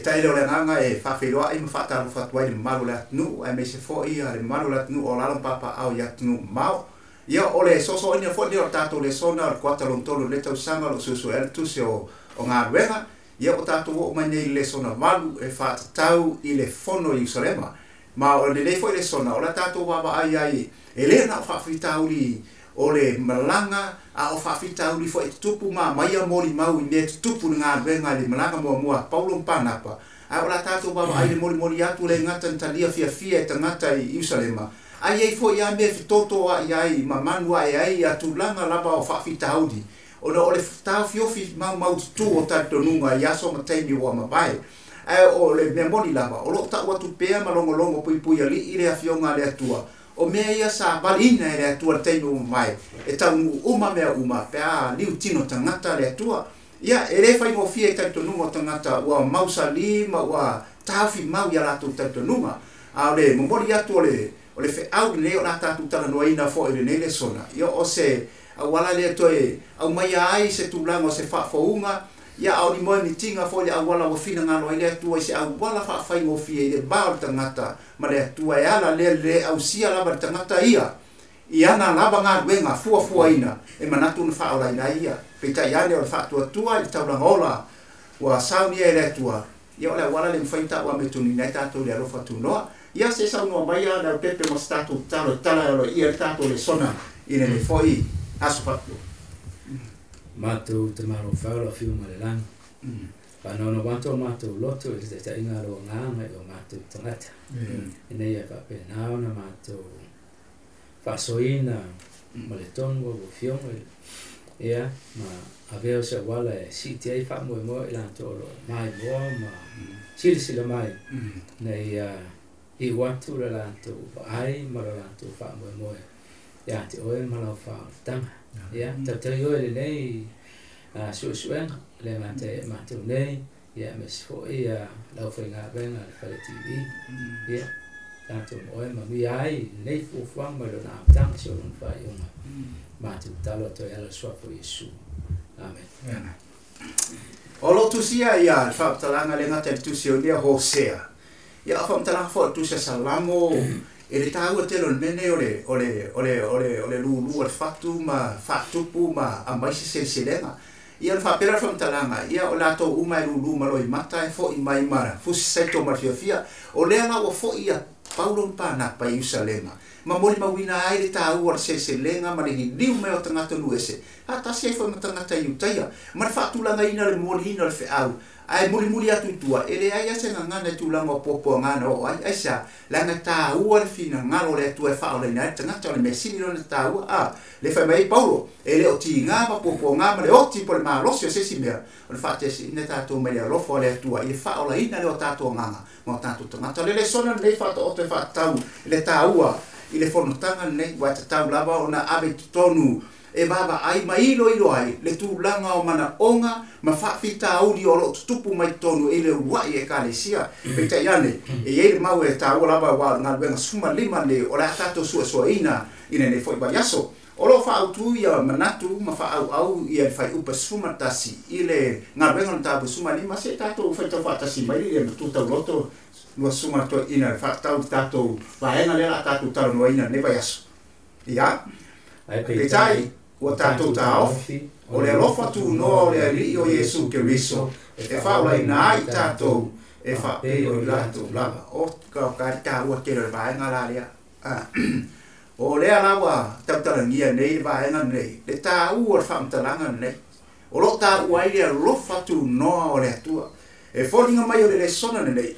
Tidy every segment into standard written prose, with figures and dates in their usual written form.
taele o le agaga e faafeiloai ma faatalofa atu ai le mamalu o le atunuu, aemaise foi le mamalu o le atunuu o lalo ma papaao i atunuu mamao. Ia, o le soosooina foi lea o le tatou lesona o le kuata lona tolu o lenei tausaga o lo o suesuea le tusi o galuega. Ia, ua tatou oo mai nei i le lesona 8 e faatatau i le fono i Ierusalema. Ma o lenei foi lesona o le tatou vaavaai ai e le na o faafitauli o le malaga, a o faafitauli foi e tutupu ma maia molimau i mea tutupu i le galuega i le malaga muamua a Paulo ma Panapa. A o la tatou vaavaai i le molimoli atu le gata na talia fiafia e tagata i Ierusalema, ai ai foi a mea fetotoai ai ma manu ae ai ia tulaga lava o faafitauli ona o le taofiofi maumaututu o talitonuga i aso ma taimi ua mavae. Ae o le mea moni lava, o loo tau atu pea ma logologo puipui alii le afioga a le Atua. O mea ia sa valiina e le Atua le taimi ua mavae, e taunuu uma mea uma pe a liutino tagata le Atua. Ia, e le faigofie i talitonuga o tagata ua mausali ma ua taofi mau ia latou talitonuga. A o le momoli atu o le feau lenei o la tatou talanoaina foi i lenei lesona, ia o se auala lea toe aumaia ai se tulaga o se faafouga. Ia, a o ni moe mitiga foi le auala ua finagalo ai le Atua i se auala faafaigofie i le va o le tagata ma le Atua e ala lea le ausia lava le tagata ia i ana lava galuega fuafuaina e manatu na faaolaina ai ia. Peitai ane o le faatuatua i le taulaga ola ua saunia e le Atua, ia o le auala le mafai ona taua amiotonu ai tatou i le alofa tunoa. Ia, se saunoa mai a Leaupepe ma se tatou tatalo e tala e aloaia le tatou lesona i lenei foi aso faapitoa. Matou te malo whaola o whiu ma le langi. Whanau wātou mātou loto i le taitaiga o agaga i o mātou tagata. Ina ia faapena ona mātou faasoaina ma le tonu o fioga ia ma avea o se auala e siitia ai faamoemoe i latou o loo maimoa ma silasila mai ina ia iu atu le latou vaai ma lo latou faamoemoe ia te oe ma lau faaolataga. Ia tautai oe lenei suesuega le gata e matou nei, ia aemaise foi lau faigaluega le Fale TV. Ia tatou ma oe manuia ai lenei fuafuaga mai lona amataga seia oo lona faaiuga. Matou tatalo atu ai ala le suafa o Iesu. Amen. O lo tusia ia le faamatalaga le gata i le tusi o nia Hosea. Ia, o faamatalaga foi o le tusi a Salamo, e le taua tele o le mea nei o le o le o le o le o le lulu o le fatu ma faatupu ma aumai se seleselega. Ia, ona faapea lea o le faamatalaga, ia o latou uma e lulu ma loimata e foi mai ma fusi saito ma le fiafia. O lea la ua foi ia Paulo ma Panapa i Ierusalema, ma molimauina ai le taua o le seleselega ma le liliu mai o tagata nuu ese, faatasi ai foi ma tagata Iutaia, ma le faatulagaina o le momoliina o le feau. Ae mulimuli atu i tua, e leai lava se gagana i tulaga o puapuaga na oo ai. Aisea? Leaga e taua le finagalo o le Atua e faaolaina ai le tagata, o le mea sili lona taua. A le fai mai ai Paulo, e le o tiga ma puapuaga ma le oti po o le malosi o se isi mea, o le faatesiina tatou mai le alofa o le Atua i le faaolaina lea o tatou agaga ma o tatou tagata. O le lesona lenei faataoto e faatatau i le taua i le fonotaga lenei, ua e tatau lava ona ave i totonu e vaavaai ma iloilo ai le tulaga o manaoga ma faafitauli o loo tutupu mai totonu i le uluai ekalesia. Peitai ane, e i ai le mau e taua lava aua o le galuega 15 lenei o le a tatou suesueina i lenei foi vaiaso. O loo faaautu ia manatu ma faaauau ia le fuaiupu 11 i le galuega o le mataupu 15, se tatou faitau faatasi mai le matua tauloto lua susuga toeaina e faatatau i le tatou vaega lea o le a tatou talanoaina lenei vaiaso. Ia, Ae peitai, ua tatou taofi, o le alofa tunoa o le Alii o Iesu Keriso e faaolaina ai tatou e faapei o i latou lava. O ka le taua tele o le vaega la lea. O lea la ua tautalagia nei le vaega lenei, le taua o le faamatalaga lenei. O loo taua ai le alofa tunoa o le Atua. E foliga mai o le lesona lenei,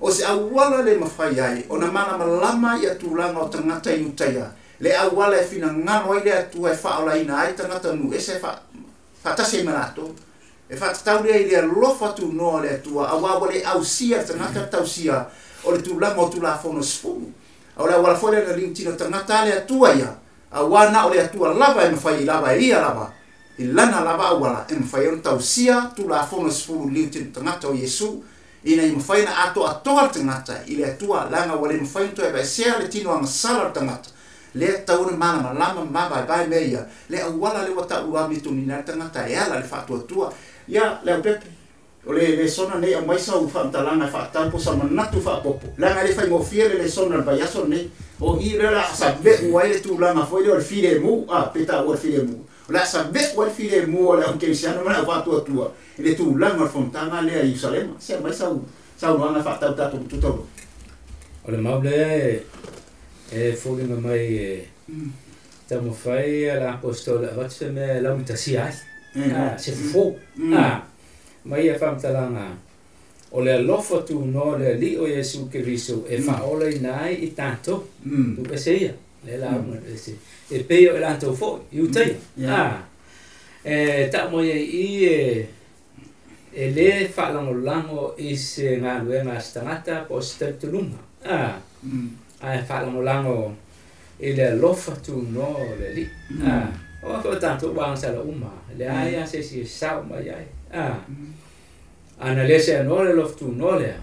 o se auala le mafai ai ona malamalama ia tulaga o tagata Iutaia, le auala e finagalo ai le Atua e faaolaina ai tagata nuu ese faatasi ai ma latou. E faatatau lea i le alofa tunoa o le Atua, auā ua le ausia le tagata le tausia o le tulaga o Tulafono 10. A o le auala foi lea na liutino tagata a le Atua ia, auā na o le Atua lava e mafai lava e ia lava, i lana lava auala e mafai ai ona tausia Tulafono 10 liutino tagata o Iesu, ina ia mafai ona atoatoa le tagata i le Atua, leaga ua le mafai ona toe aveesea le tino agasala o le tagata. Lea tatau ona malamalama ma mavaevae mea ia, le auala lea ua tau amiotonu ai le tagata e ala i le faatuatua. Ia, Leaupepe. O le lesona nei aumai sau faamatalaga e faatatau po o sa manatu faaopoopo leaga e le faigofie le lesona o le vaiaso lenei o i lea o le a save'u ai le tulaga foi lea o le filemu a pe taua le filemu o le a save'u ai le filemu o le au kerisiano ma le au faatuatua i le tulaga o le fonotaga lea i Ierusalema. Se aumai sau saunoaga e faatatau i tatou matua taulua. O le mau lea e foliga mai e taumafai le aposetolo e avatu se mea e laugatasia ai, se fofo. Ma ia faamatalaga, o le alofa tunoa o le Alii o Iesu Keriso e faaolaina ai i tatou, tuuese ia, lea lauga ese, e pei o i latou foi, Iutaia. E tau mai ai i i e lē faalagolago i se galuega a se tagata po o se talitonuga, ae faalagolago i le alofa tunoa o le Alii. Aua foi o tatou ua agasala uma, leai lava se isi e sao mai ai. Ana le seanoa le alofa tunoa lea,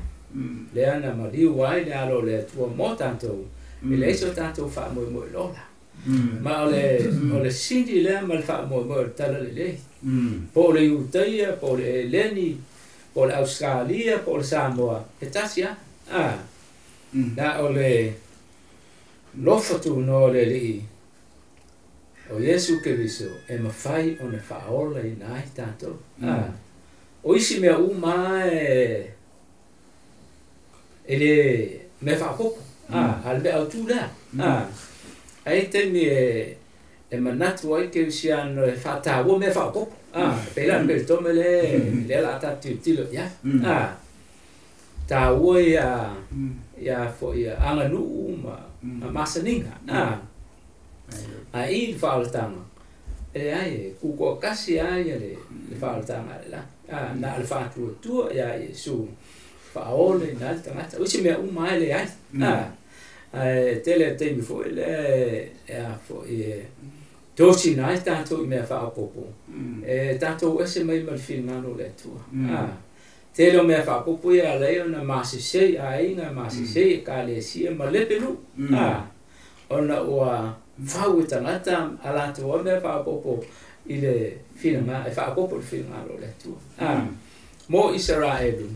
lea na maliu ai le alo o le Atua mo tatou, e leai so tatou faamoemoe i lola. Ma o le sini lea ma le faamoemoe o le talalelei. Po o le Iutaia, po o le Eleni, po o le Ausetalia, po o le Samoa, e tasi lava. Na o le lofa tunoa o le Alii o Iesu Keriso e mafai ona faaolaina ai tatou. O isi mea uma e le mea faaopoopo, a o le mea autu lea. Ai taimi e manatu ai kerisiano e faataua mea faaopoopo. E pei la o le peletome lea o le a tatou tilotilo i ai. Taua ia foi aganuu ma masaniga. Ae i le faaolataga, e leai, e tutoatasi lava le faaolataga a le la. Na o le faatuatua ia Iesu faaolaina ai le tagata. O isi mea uma e leai. Ae tele taimi foi lea e a foi e tosina ai tatou i mea faaopoopo, e tatou ese mai ma le finagalo o le Atua. Tele o mea faaopoopo ia ala ai ona masesei aiga, masesei ekalesia ma lepenuu. Ona ua fau e tagata a latou a mea faaopoopo i le finagalo, e faaopoopo i le finagalo o le Atua. Mo Isaraelu,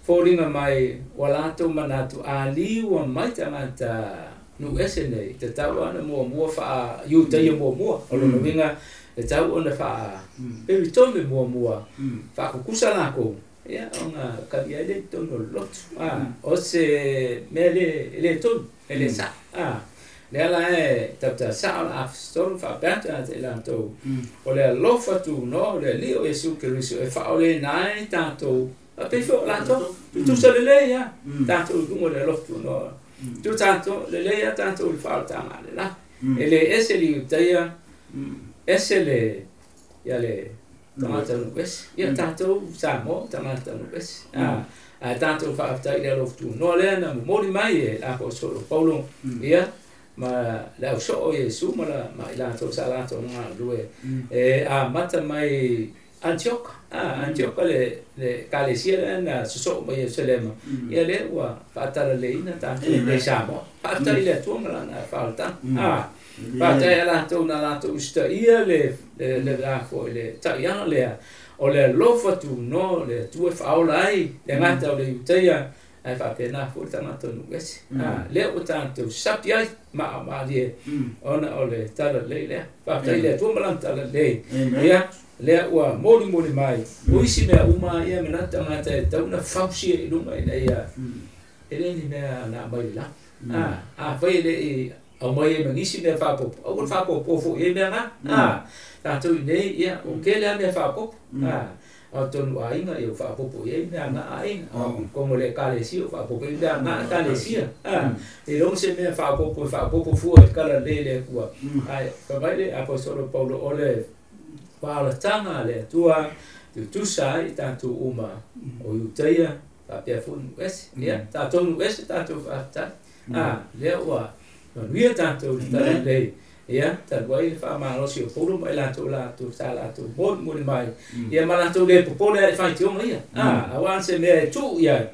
foliga mai ua latou manatu a liua mai tagata nuuese nei, tatau ona muamua faa-Iutaia muamua. O lona uiga tatau ona faa-peritome muamua, faakukusa lakou, ia ona kali ai lea i totonu o le lotu. O se mea le tonu, e le sao. Lea la e tautasao le aposetolo faapea atu ia te i latou, o le alofa tunoa o le Alii o Iesu Keriso e faaolaina ai tatou, faapea foi o latou, tutusa lelei lava tatou i luga o le alofa tunoa. Tu tatou lelei lava tatou i le faaolataga a le la. E le ese le Iutaia, ese le ia le tagata nuuese. Ia tatou Samoa tagata nuuese. Ae tatou faafetai i le alofa tunoa lea na momoli mai e le aposetolo Paulo, ia ma le ausoo o Iesu ma i latou sa latou galulue e amata mai Antioka. Antioka le ekalesia lea na sosoo mai Ierusalema, ia lea ua faatalaleina tatou i Samoa. Faafetai i le Atua ma lana faaolataga. Faafetai ia latou na latou usitaia le le taiala lea o le alofa tunoa o le Atua e faaola ai le gata o le Iutaia, ae faapena foi le tagata nuuese. Lea ua tatou sapi ai maamalie ona o le talalelei lea. Faafetai i le Atua ma lana talalelei. Ia lea ua molimoli mai o isi mea uma ia manatu tagata e tatau ona fausia i luga ina ia e le ni mea na aumai le lagi. Afai e le i aumai ai ma nisi mea faaopoopo, aua le faaopoopo foi i ai mea na. Tatou i nei, ia o tele lava mea faaopoopo. O totonu aiga ia ua faaopoopo i ai mea na aiga. O totonu o le ekalesia ua faaopoopo i ai mea na ekalesia. E iloga se mea faaopoopo e faaopoopo fua i le talalelei le Atua. Ae fai mai le aposetolo Paulo o le faaolataga a le Atua tutusa ai i tatou uma o Iutaia faapea foi nuuese. Ia tatou nuuese tatou faafetai. Lea ua manuia tatou i le talalelei. Ia talu ai le faamalosi o Paulo ma i latou sa latou molimoli mai, ia ma latou le popole ai i faitioga ia. Aua se mea e tuu i ai,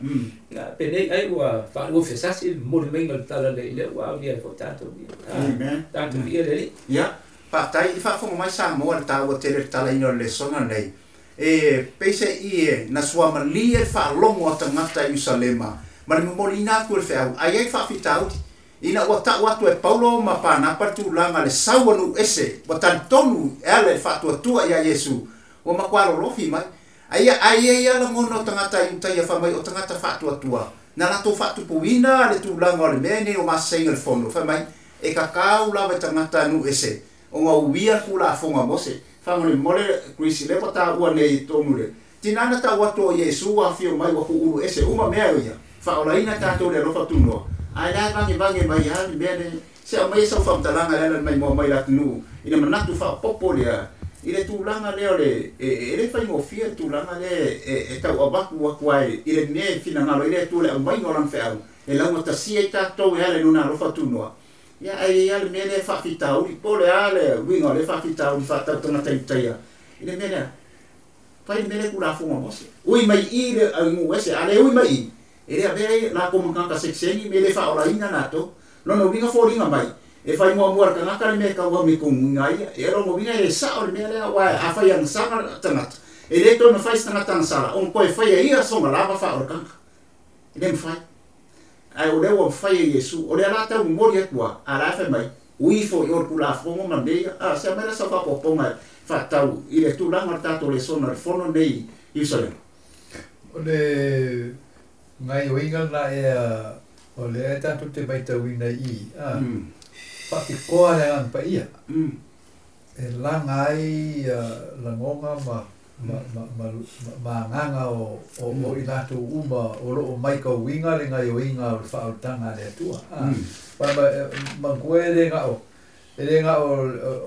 penei ai ua faaluafesasi le molimaiga o le talalelei lea ua aulia ai foi tatou ia. Tatou ia le Alii. Ia, faafetai i faafofoga mai Samoa le taua tele le talaina o le lesona lenei. E peise'i e na suamalie le faalogo a tagata i Ierusalema ma le momoliina atu o le feau ai ai faafitauli ina ua ta'u atu e Paulo ma Panapa le tulaga le sau a nu'u ese ua talitonu e ala i le fa'atuatua iā Iesu ua makuā lolofi mai aia ai ai a lagona o tagata i utaia faamai o tagata fa'atuatua na latou fa'atupuina le tulaga o le mea nei o masasaiga le fono faimai e kakau lava i tagata nu'u ese ona uia le kulafoga Mose faamolemole Krisi lea ua tāua nei i totonu le tinā na ta'u atu o Iesu ua afio mai ua ku'ulu ese uma mea ia fa'aolaina tatou le alofa tunoa ae la e vagevage mai a le mea le se aumai e sau faamatalaga e ala le maimoa mai le atunuu i le manatu faaopopo lea i le tulaga lea o le e lē faigofie le tulaga lea e tau avatu atu ai i le mea e finagalo ai le Atua le aumaiga o lana feau e laugatasia ai tatou e ala i lona alofa tunoa ia ae ia le mea lea faafitauli po o le a le uiga o le faafitauli fa'atau tagata i utaia i le mea lea fai le mea lea kulafoga Mose ui mai i le aunu'u ese a le ui mai i e le avea ai lakou ma tagata segisegi me le fa'aolaina latou lona uiga foliga mai e fai muamua le tagata le mea e tau mikuguiga ia e lona uiga e le sa'o le mea lea ua afai agasaga tagata e lē toe mafai se tagata agasala ona toe faia ia soga lava fa'aolataga e lē mafai ae o lea ua mafai e Iesu o lea la tau momoli atu a a la fai mai ui fo'i o le kulafogo ma mea ia a se aumai la sau fa'apopoga e fa'atau i le tulaga o le tatou lesona le fono nei Ierusalema. O le gaioiga lena ea o lea e tatou te matauina i a faapitoa le agaga paia e laga ai lagoga ma ma ma ma agaga o o i latou uma o loo maitauina le gaioiga o le faaolataga a le Atua a manatua e le gao o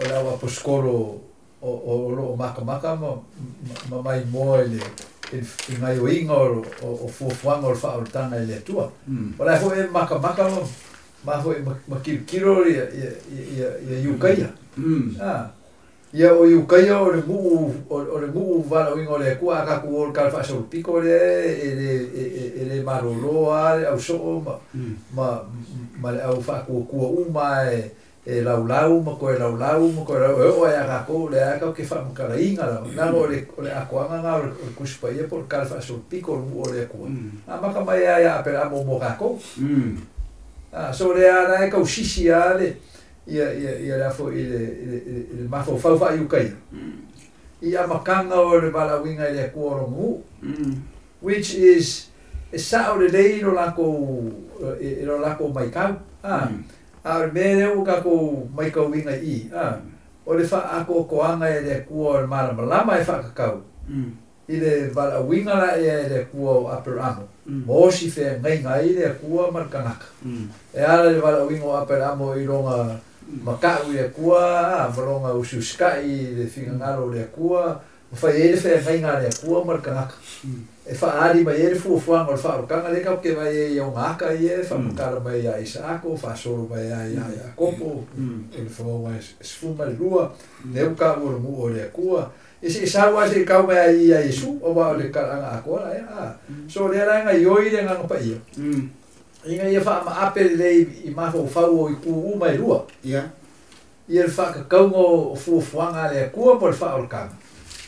le au aposetolo o loo makamaka ma maimoa i le gaioiga o fuafuaga o le faaolataga i le Atua. O la foi e makamaka ma foi ma kilokilo ia ia Iukaia. Ia o Iukaia o le nuu valaauina o le Atua a tatou o le tala faasolopito lea e le malolo a le ausoo ma le au faatuatua uma e laulau ma toe laulau ma toe lau e oo ai a tatou lea tatou te faamatalaina lava leaga o le atoaga na o le Tusi Paia po o le tala faasolopito o le nuu o le Atua amata mai ai ia Apelamo mo tatou. So lea la e tausisi a le ia ia ia la foi le mafaufau faaiukaia i amataga o le valaauina i le Atua o lona nuu, which is e sa'o lelei lo lakou maitau a o le mea lea ua tatou maitauina i o le fa'aatoatoaga e le Atua o le malamalama e fa'akakau i le valaauina la ea e le Atua o Aperamo ma osi feagaiga ai le Atua ma le tagata e ala i le valaauina o Aperamo i lona mata'u i le Atua ma lona usiusita'i i le finagalo o le Atua ma fai ai le feagaiga a le Atua ma le tagata e fa'aali mai ai le fuafuaga o le fa'aolotaga lea tatou te vaai ai i ona aka ia e fa'amatala mai iā Isaako fa'asolo mai ai iā Iakopo o le fagauga e 12 lea ua ta'u o le nuu o le Atua e se'i sau a se'i tau mai ai ia Iesu auā o le tala'aga atoa la ea so lea la e gaioi le agaga paia ina ia fa'ama'ape lelei i mafaufau o itu uma e lua ia le fa'akakauga o fuafuaga a le Atua mo le fa'aolotaga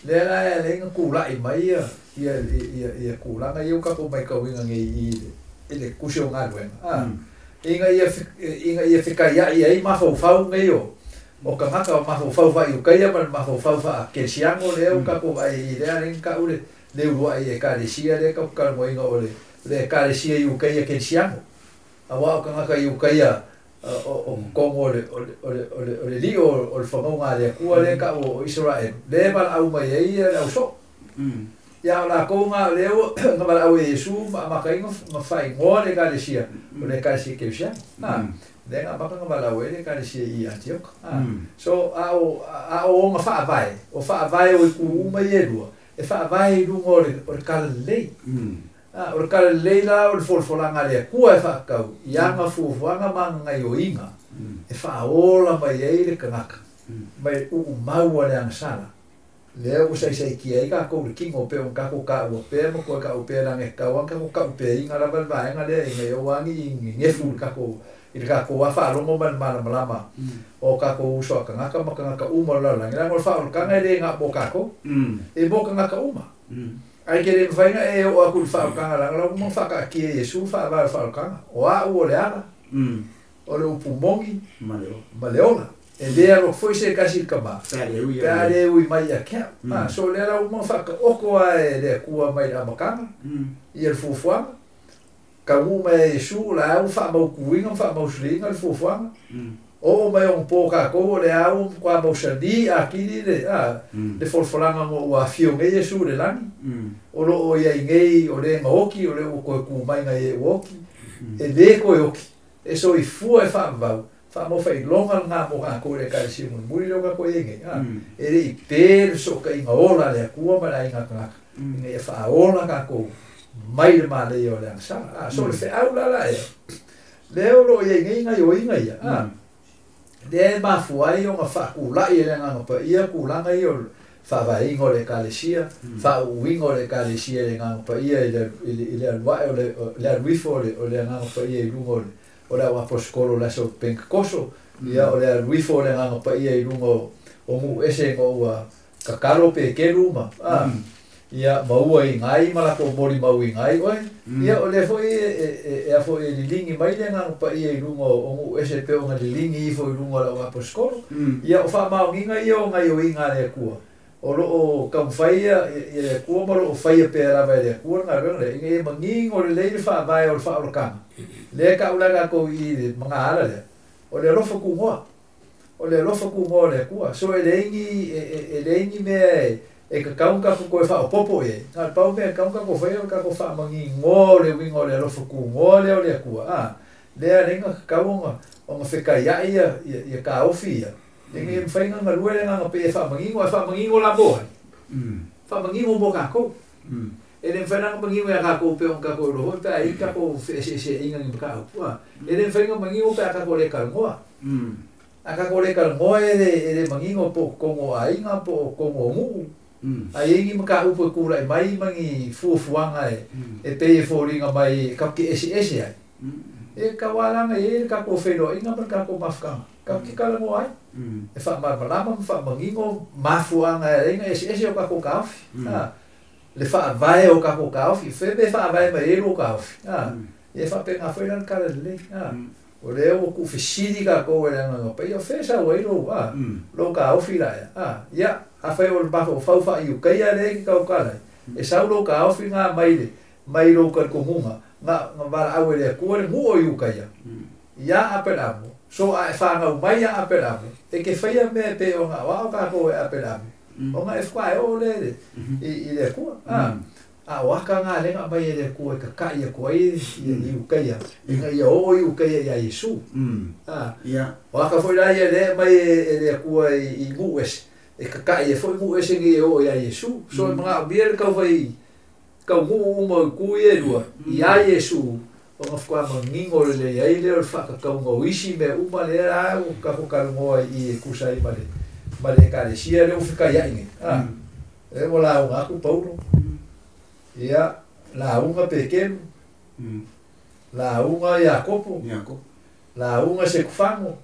lea la e alai na tula'i mai ia ia ia tulaga ia ua tatou maitauina nei i le tusi o galuega ina ia fekaia'i ai mafaufau nei o tagata o mafaufau faaiukaia ma le mafaufau faakelesiano lea ua tatou vaai i lea alai na ta'u le ulua'i ekalesia lea tatou talanoaina o le ekalesia iukaia kelesiano auā o tagata iukaia o totonu o le li'o o le fagauga a le Atua lea ta'u o Isaraelu lea e valaau mai ai le ausoo ia o lakou ga o lea ua na valaau e Iesu ma amataina na faaigoa le ekalesia o le ekalesia kerisiano lea na amata na valaau ai le ekalesia i Antioka so a o ona faavae o faavae o itu uma ia e lua e faavae i luga o le talalelei o le talalelei la o le folafolaga a le Atua e fa'akakau i aga fuafuaga ma agagaioiga e fa'aola mai ai le tagata mai u'umau a le agasala lea ua saisaitia ai takou le kino pe ona tatou ta'ua pea ma toe ta'u pea laga e tatau ana tatou ta'upeaina lava le vaega lea ina ia ua agi i gegefu le tatou i le kākou a faalogo ma le malamalama o kākou uso a kagaka ma kagaka uma o le lalolagi leaga o le faaolotaga e lē gao mo kākou e mo kagaka uma ae ke lē mafai na e oo aku i le faaolotaga laga la uma faakaatia Iesu faavae o le faaolotaga o a'u o le ala o le upu mogi ma le ola e lē alofa foi se kasi i le kamā pe a lē ui mai ia ke a'u so o lea la uma faataoto a e le Atua mai le amataga ia le fuafuaga taunuu mai a Iesu la au faamautuina ma faamausuliina le fuafuaga oo mai ona po kākou o le au matua mausali atili le le folafolaga no ua afio nei Iesu i le lagi o loo iai nei o le gaoti o le ua toe tu mai nai e ua oti e lē toe oti e soifua e faavavau faamaofailoga lena mo kākou i le ekalesia mulimuli lea ua tatou iai nei e le'i pē le fesootaiga ola a le Atua ma le aiga tagata ina ia faaola kākou mai le malaia o le agasala so o le feau la la ea lea o loo iai nei gaioiga ia lea e mafua ai ona faatula'i e le Agaga Paia tulaga ia o le faavaeina o le ekalesia faauuina o le ekalesia i le Agaga Paia i le alu ae o le alu ifo o le Agaga Paia i luga o le au aposetolo o le aso Pentekoso ia o le alu ifo o le Agaga Paia i luga o nuu ese ina ua tatalo Petelu ma ia maua iga ai ma latou molimauina ai oe ia o lea foi e a foi e liligi mai le Agaga Paia i luga o nuu ese pe ona liligi ifo i luga o le au aposetolo ia o faamaoniga ia o gaioiga a le Atua o loo taumafai ia le Atua ma loo faia pea lava e le Atua le galuega lea ina ia manino lelei le faavae o le faaolataga lea e taʻu la tatou i le magaala lea o le alofa tugoa o le alofa tugoa o le Atua so e leai ni e leai ni mea e tatau ona tatou toe faaopopo i ai na o le pau mea e tatau ona tatou faia o le tatou faamanigoa o le uiga o le alofa tugoa lea o le Atua lea alai na tatau ona fetaiai ia taofi ia ina ia mafai ona galue le Agaga Paia e faamanino ae faamanino la mo ai faamanino mo kākou e lē mafai la ona manino iā kākou pe ona tatou iloa foi pe a iai tatou feeseeseaiga ni mataupu e lē mafai ona manino pe a tatou lē talanoa a tatou lē talanoa e lē manino po o totonu o aiga po o totonu o nuu a iai ni mataupu e tula'i mai ma ni fuafuaga e pei e foliga mai tatou te eseese ai e taualaga i ai le tatou feiloaiga ma le tatou mafutaga tatou te talanoa ai e faamalamalama ma faamanino mafuaaga e alai ona eseese o tatou taofi le faavae o tatou taofi fe me faavae mai ai lou taofi ia faapena foi la le tala lelei o lea ua tuufesili tatou e le Agaga Paia o fe sau ai lou lou taofi la ea ia afai o le mafaufau faaiukaia lea e te tautala ai e sau lou taofi ga mai le mai lou talitonuga na valaau e le Atua le nuu o Iukaia ia Apelamo so a e fanau mai ia Apelamo e ke faia mea e pei ona aoao tatou e Apelamo ona e faatoa e oo lea i le Atua a o aka galega mai e le Atua e tata'i atu ai Iukaia ina ia oo Iukaia ia Iesu o aka foi la ia lea mai e le Atua i nuu ese e tata'i ai foi nuu ese nei e oo ia Iesu so e magaomia le taufai taunuu uma o itu ia e lua ia Iesu ona faatoa manino lelei ai lea o le faatatauga o isi mea uma lea la ua tatou talanoa i e tusa ai ma le ekalesia lea ua fetaiai nei lea ua lauga atu Paulo ia lauga Petelu lauga Iakopo lauga Setefano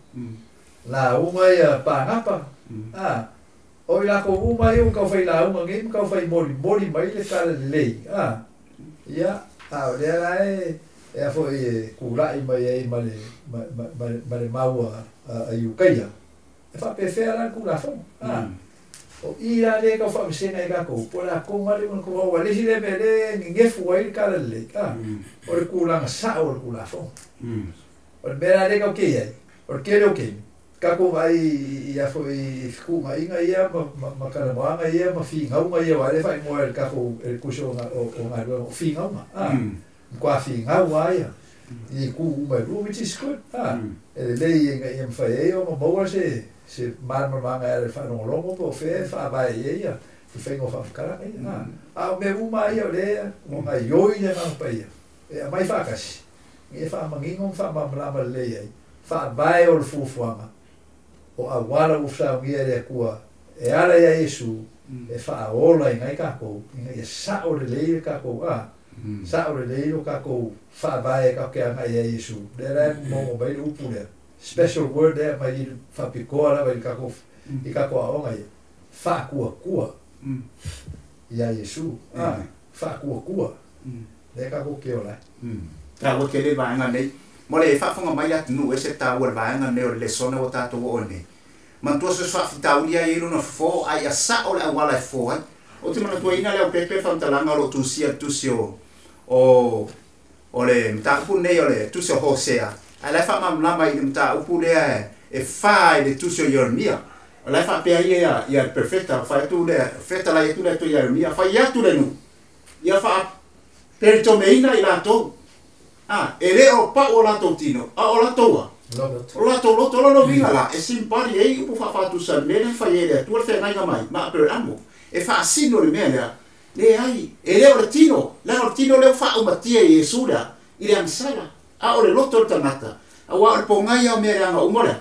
lauga ia Panapa o i lakou uma ia ua taufai lauga nei ma taufai molimoli mai le tala lelei ia a o lea la e a foi e tula'i mai ai ma le mau a Iukaia e faapefea la le tulafono o i la lea tau faavasega e tatou po o le a tonu lava le uiga o le isi lea mea lea nenefu ai le tala lelei o le tulaga sa'o o le tulafono o le mea la lea tatou te iai o le tele o taimi tatou vaai i a foi i fetuunaiga ia ma talanoaga ia ma finauga ia aua lea e faaigoa e le tatou e le tusi o galuega o finauga matua finau lava ia i itu uma e lua which is good e lelei ina ia mafai ai ona maua se malamalamaga e ala i le faalogologo po o fea e faavae i ai ia le faiga o faamatalaga ia a o mea uma ia o lea ua gaioi le Agaga Paia e aumai faatasi ina ia faamanino ma faamalamalama lelei ai faavae o le fuafuaga o auala ua fesaugia e le Atua e ala ia Iesu e faaola ai tatou ina ia sa'o lelei le tatou Sa o le lei o kākou whaavae ka ke anga ia Iesu. Le la mo mai le upu lea. Special word lea mai i whapikoa la mai kākou i kākou aonga ia. Whaakuakua. Ia Iesu. Whaakuakua. Le kākou ke ola. Tā ua ke le vaenga nei. Mo le whaafonga mai atu nu e se tā ua le vaenga nei o le lesona o tātou o nei. Mantua se whaafitaulia i runa fo ai a sa o le awala e fo ai. O te mana tua ina leo pepe whantalanga lo tusia tusi o o le mtaupu nei o le tusi o Hosea. Ai lai whaamamlama i le mtaupu lea e wha i le tusi o Jeremia. O lai whaapea ia ia perfecta, wha atu le, feta lai atu le atu Jeremia, wha i atu le nu. Ia wha peritomeina i lātou. E le o pa o lātou tino, a o lātou a. O lātou loto lono vinga la, e simpari e upu whaafatu sa mele whai e lea, tua le whainga mai, ma per amo. E whaasino le mea lea, le ai, e leo le tino, lea o le tino leo whaaumatia i Iesu lea, i le angsala, a o le loto le tangata, a ua o le pongai au mea leanga umo lea.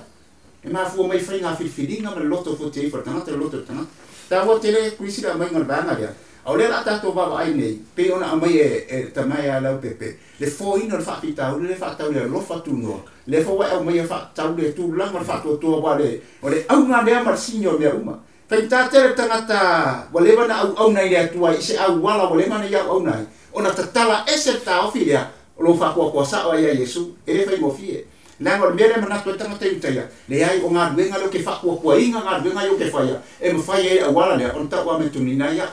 E mafua mai whai ngā filfilinga ma le loto fo te i wha le loto le tangata. Tā hua tele kuisi la mai ngā le lea. A o lea la tātou wawa ai nei, pe ona amai e tamai a lau pepe. Le fōina le whaafitau, le whaatau le lofa tūnoa. Le fō au mai e whaatau le tūlanga le whaatuatua wa le. O le aunga lea ma le sinio mea uma. Whai tā tere tangata, wa lewa na au au nei le atua, i se au wala wa lewa na i au au nei. Ona tatala ese tā ofi lea, o lo whakua kua sao ai a Iesu, e le whai mofie. Nanga o le mea le manatu e tangata i utaia, le ai o ngā luenga leo ke whakua kua inga ngā luenga i o ke whaia, e mwhai e au wala lea, ona tau ame tunina ia.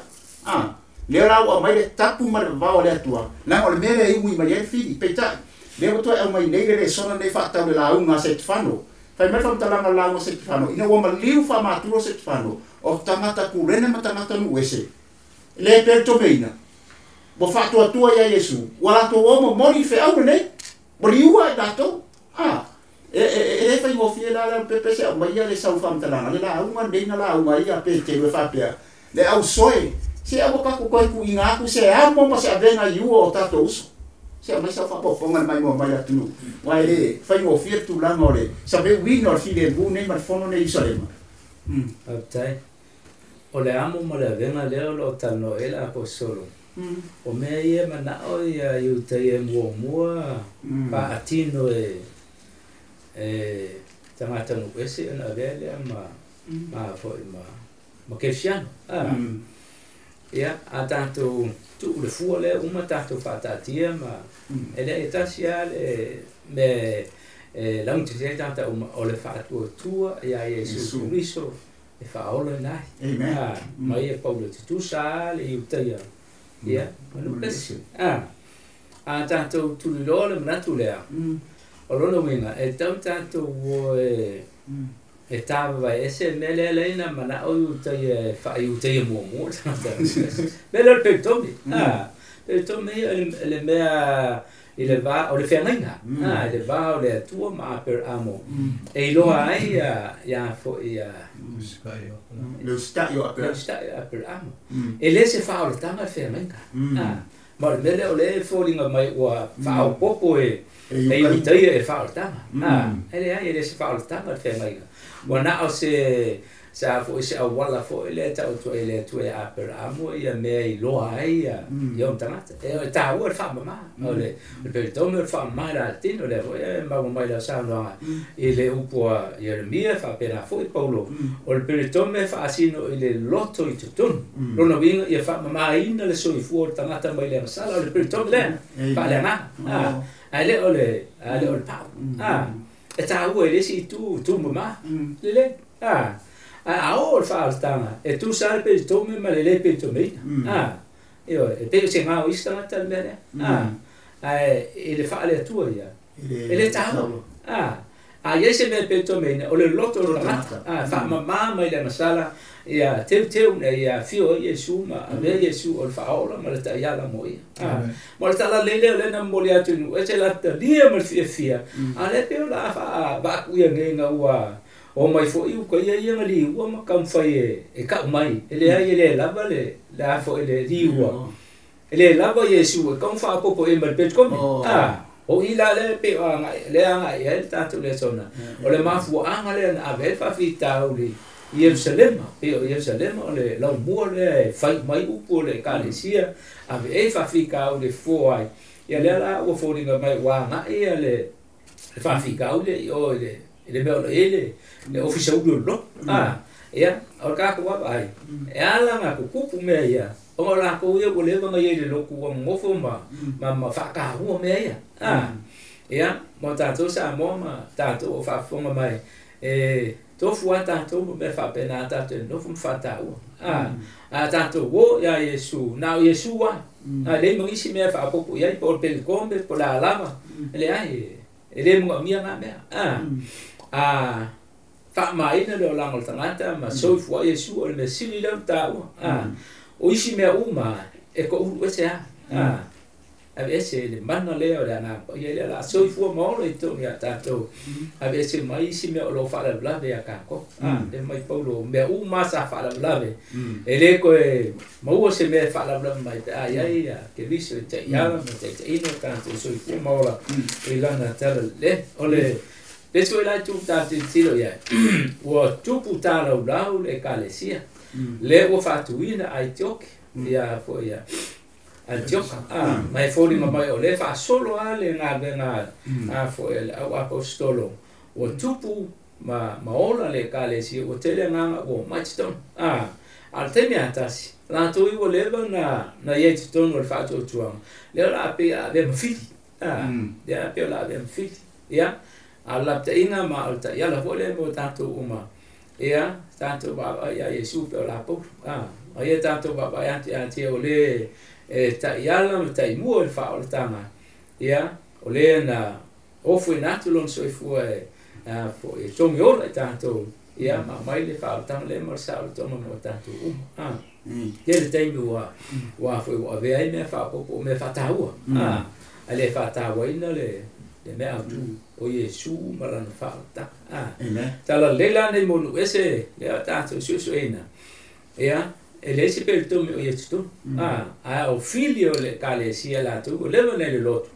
Lea rau a mai le tapu ma le vavao le atua. Nanga o le mea le iwi mai e whiri, peitai. Lea watua au mai nei le sona nei whaatau le launga se te whano. Whai mai whamtalanga launga se te whano. Ina ua maliu wha māturo se te whano. O tangata kurene ma tangata nu ese. Le peritomeina. Wa whaatuatua ia Iesu. Wa lātou o mo mori whe au nei. Moliua e lātou. E le whai ngofie la la pepe se au mai ia le sau whamtalanga. Le launga nei na launga ia pe te ue whapea. Le au soe. Se au kako koe ku inga aku se amo ma se avenga i ua o tātou uso. Se au mai sau whapoponga mai mo mai atunu. Wai le, whai ngofie tūlanga o le. Sa me wina o le file mbu nei ma le fono nei Isalema. Aptai. O le amo ma le avenga leo lo tano e la apostolo. O mea ia manao ia i utai e mua mua pa atino e tangata nu ese ona avea lea ma foi ma Kersiano. Ia, a tātou tuu le fua lea uma tātou whaatatia ma e lea e tasi a le me laungi te tātou uma o le whaatuatua ia Iesu Kristo e whaola nai. Amen. Mai e Paulo te tusa le i utaia. Ia, manu pesi. A tātou tuliloa le manatu lea. O lona winga, e tau tātou o e tāwa e se mea lea leina mana o i utaia whaai utaia mua mua. Mea lea o le peritomi. Peritomi le mea i le vā o le whangainga. I le vā o le atua ma per amo. E iloa ai ia fo ia... Le ustai o aper. Le ustai o aper amo. E le se wha o le tanga whangainga. Ma o le mea lea o le fōlinga mai ua whaopopo e e utaia e wha o le tanga. E le ai e le se wha o le tanga whangainga. Ua na o se sa fo se awala fo le ta o tu le tu e aper amo ia mea i loa ai ia o tangata e ta ua fa mama o le peritomi o fa mai la tino le e ma mai la sa no i le upu a Jeremia fa pena fo i Paulo o le peritomi fa asino i le loto i tutun lona winga ia fa mama ina le soifua o le tangata mai le sala o le peritomi le fa le na a le o le pau e ta ua e le si tu mama le a o le whaartanga, e tu sa le peritomi ma le le peritomi. Io, e pe se ngā o ista ngata le mea lea. E le whaale atua ia. E le tāua. A ia se mea peritomi o le loto o le tangata. Whaamamā mai le masala, ia teu teu na ia fio Iesu ma avea Iesu o le whaola ma le taiala mo ia. Ma le tala lele o le na moli atu nu, e te la talia ma le fia fia. A le peo la wha vaaku ia ngenga ua o mai fo i uka ia ia ngali ua ma kamwhai e kau mai. E le ai e le lava le la fo e le riua. E le lava Iesu e kamwha apopo e ma le petkomi. O i la le pe o anga le anga i le tātou le sona. O le mafua anga le na ave whawhitauli. Ierusalema pe o Ierusalema o le laumua lea e fai mai upu o le ekalesia ave e faafikauli e fofo ai ia lea la ua foliga mai ua aga'i ia le faafikauli i o i le mea o lo o i ai le ofisa ulu o le lotu a ia o le tatou vaavaai e ala ona tutupu mea ia ona o latou ia ua leva ona i ai i le lotu ua nonofo ma faataua mea ia a ia mo tatou Samoa ma tatou o faafofoga mai e tofu a tatou ma mea faapena tatou e nonofo ma faataua a tatou o ia Iesu na o Iesu a a leai ma nisi mea faaopoopo i ai po o le pelikome po o le a lava leai e le manaomia na mea a faamaina le olaga o le tagata ma soifua Iesu o le mea sili lea ona taua o isi mea uma e toulu ese a ave ese le mana lea o le agaga paia lea o le a soifua ma ola i totonu ia tatou ave ese mai isi mea o lo o faalavelave ia tatou e mai Paulo mea uma sa faalavelave e le toe maua se mea e faalavelave mai pe a i ai ia Keriso e taiala ma taitaiina o tatou soifua ma ola i lana tala le o le isi foi la itu tatou tilotilo i ai ua tupu talaulau le ekalesia lea ua faatuina Aitioki ia foi ia Antioka ma e foliga mai o lea faasolo lava le galuega a foi le au aposetolo ua tupu ma ola le ekalesia ua tele agaga ua omai i totonu a o le taimi a tasi latou ua leva na i ai i totonu o le faatuatuaga lea o le a pei a avea ma fili lea pei o le a avea ma fili ia a o le lapataiga ma o le taiala foi lea mo tatou uma ia tatou vaavaai ia Iesu pe o la Paulo a ia tatou vaavaai atu ia te o le e taiala ma taimua i le faaolataga ia o lea na ofoina atu lona soifua e foi e togi ola i tatou ia ma aumai le faaolataga lea ma le saolotoga mo tatou uma tele taimi ua foi ua avea ai mea faaopoopo o mea faataua a le faatauaina le mea autu o Iesu ma lana faaolataga tala lelei la nei mo nuu ese lea tatou suesueina ia e leai se peletomi o ia i totonu a o fili o le ekalesia latou ua leva ona i le lotu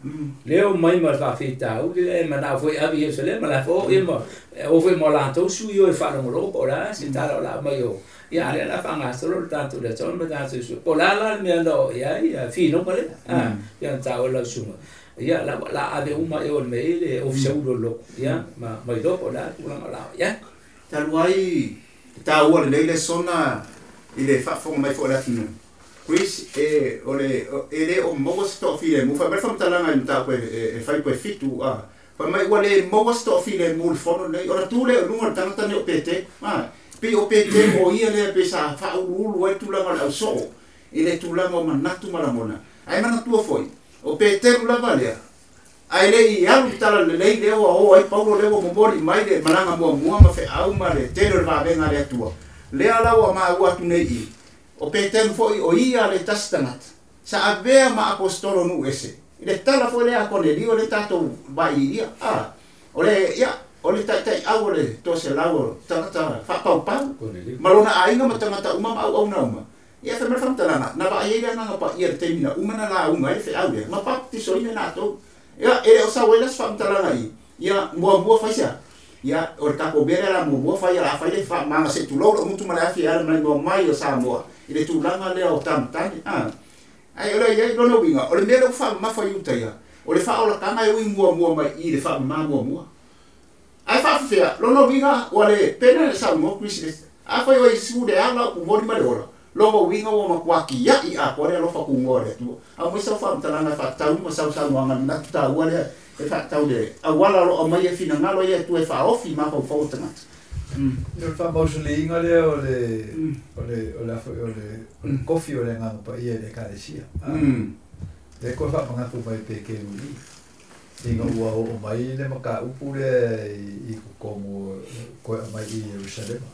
lea o mai ma le faafitauli lea e manao foi ave i Ierusalema la fo ia ma o foi mo latou sui o e faalogologo po o le a se tala o le a aumai o ia a lea o le a faagasolo le tatou le aso ma tatou sui po o le a la le mea na oo i ai finoga lea ia na taua lau susuga ia la ave uma i o le mea i le ofisa ulu o le lotu ia ma iloa po o le a le tulaga o le a oo i ai talu ai taua lelei le sona i le faafofoga mai foi o le atunuu Chris e o le e le o maua se toafilemu fai mai le faamatalaga i mataupu e fai po e 7 fai mai ua le maua se toafilemu i le fono lenei ona tu lea i luga o le tagata nei o Petelo pei o Petelo o ia lea pe sa faauluulu ai le tulaga o le ausoo i le tulaga o manatu ma lagona ae manatua foi o Petelo lava lea ae le i alu le tala lelei lea ua o ai Paulo lea ua momoli mai le malaga muamua ma feau ma le tele o le vavega a le Atua lea la ua maua atu nei i o Petelo foi o ia le tasi tagata sa avea ma apostolo nuu ese i le tala foi lea a Konelio le tatou vaililia o le ia o le taitaiau o le toaselau o tagata faapaupau ma lona aiga ma tagata uma ma auauna uma ia fai mai le faamatalaga na vaai ai le agaga paia i le taimi na uma na lauga ai le feau lea ma baptisoina latou ia e le o sau ai la se faamatalaga i ia muamua fai sea ia o le tatou mea lea la muamua fai a fai le faamaga se tulou lou gutu ma le afi e ala mai mo mai o Samoa i le tulaga lea o tamatane ai o le iai lona uiga o le mea lea ua faamamafa i uta ia o le faaolataga e ui muamua mai i le faamama muamua ae faafefea lona uiga ua le pena le saunoa Chris a fai o Iesu le ala o kumoli ma le ola lona uiga ua matua kia'i atoa le alofa kugoa o le Atua aumai sau faamatalaga e faatatau ma sausaunoaga le manatu taua lea e faatatau le auala o loo aumai e finagalo ia e tua e faaofi mafaufau o tagata O le faamausoliina lea o le o le o le o le kofi o le agaga paia i le ekalesia lea koe faamanatu mai pe keluli ina ua oo mai le mataupu lea i totonu koe aumai i Ierusalema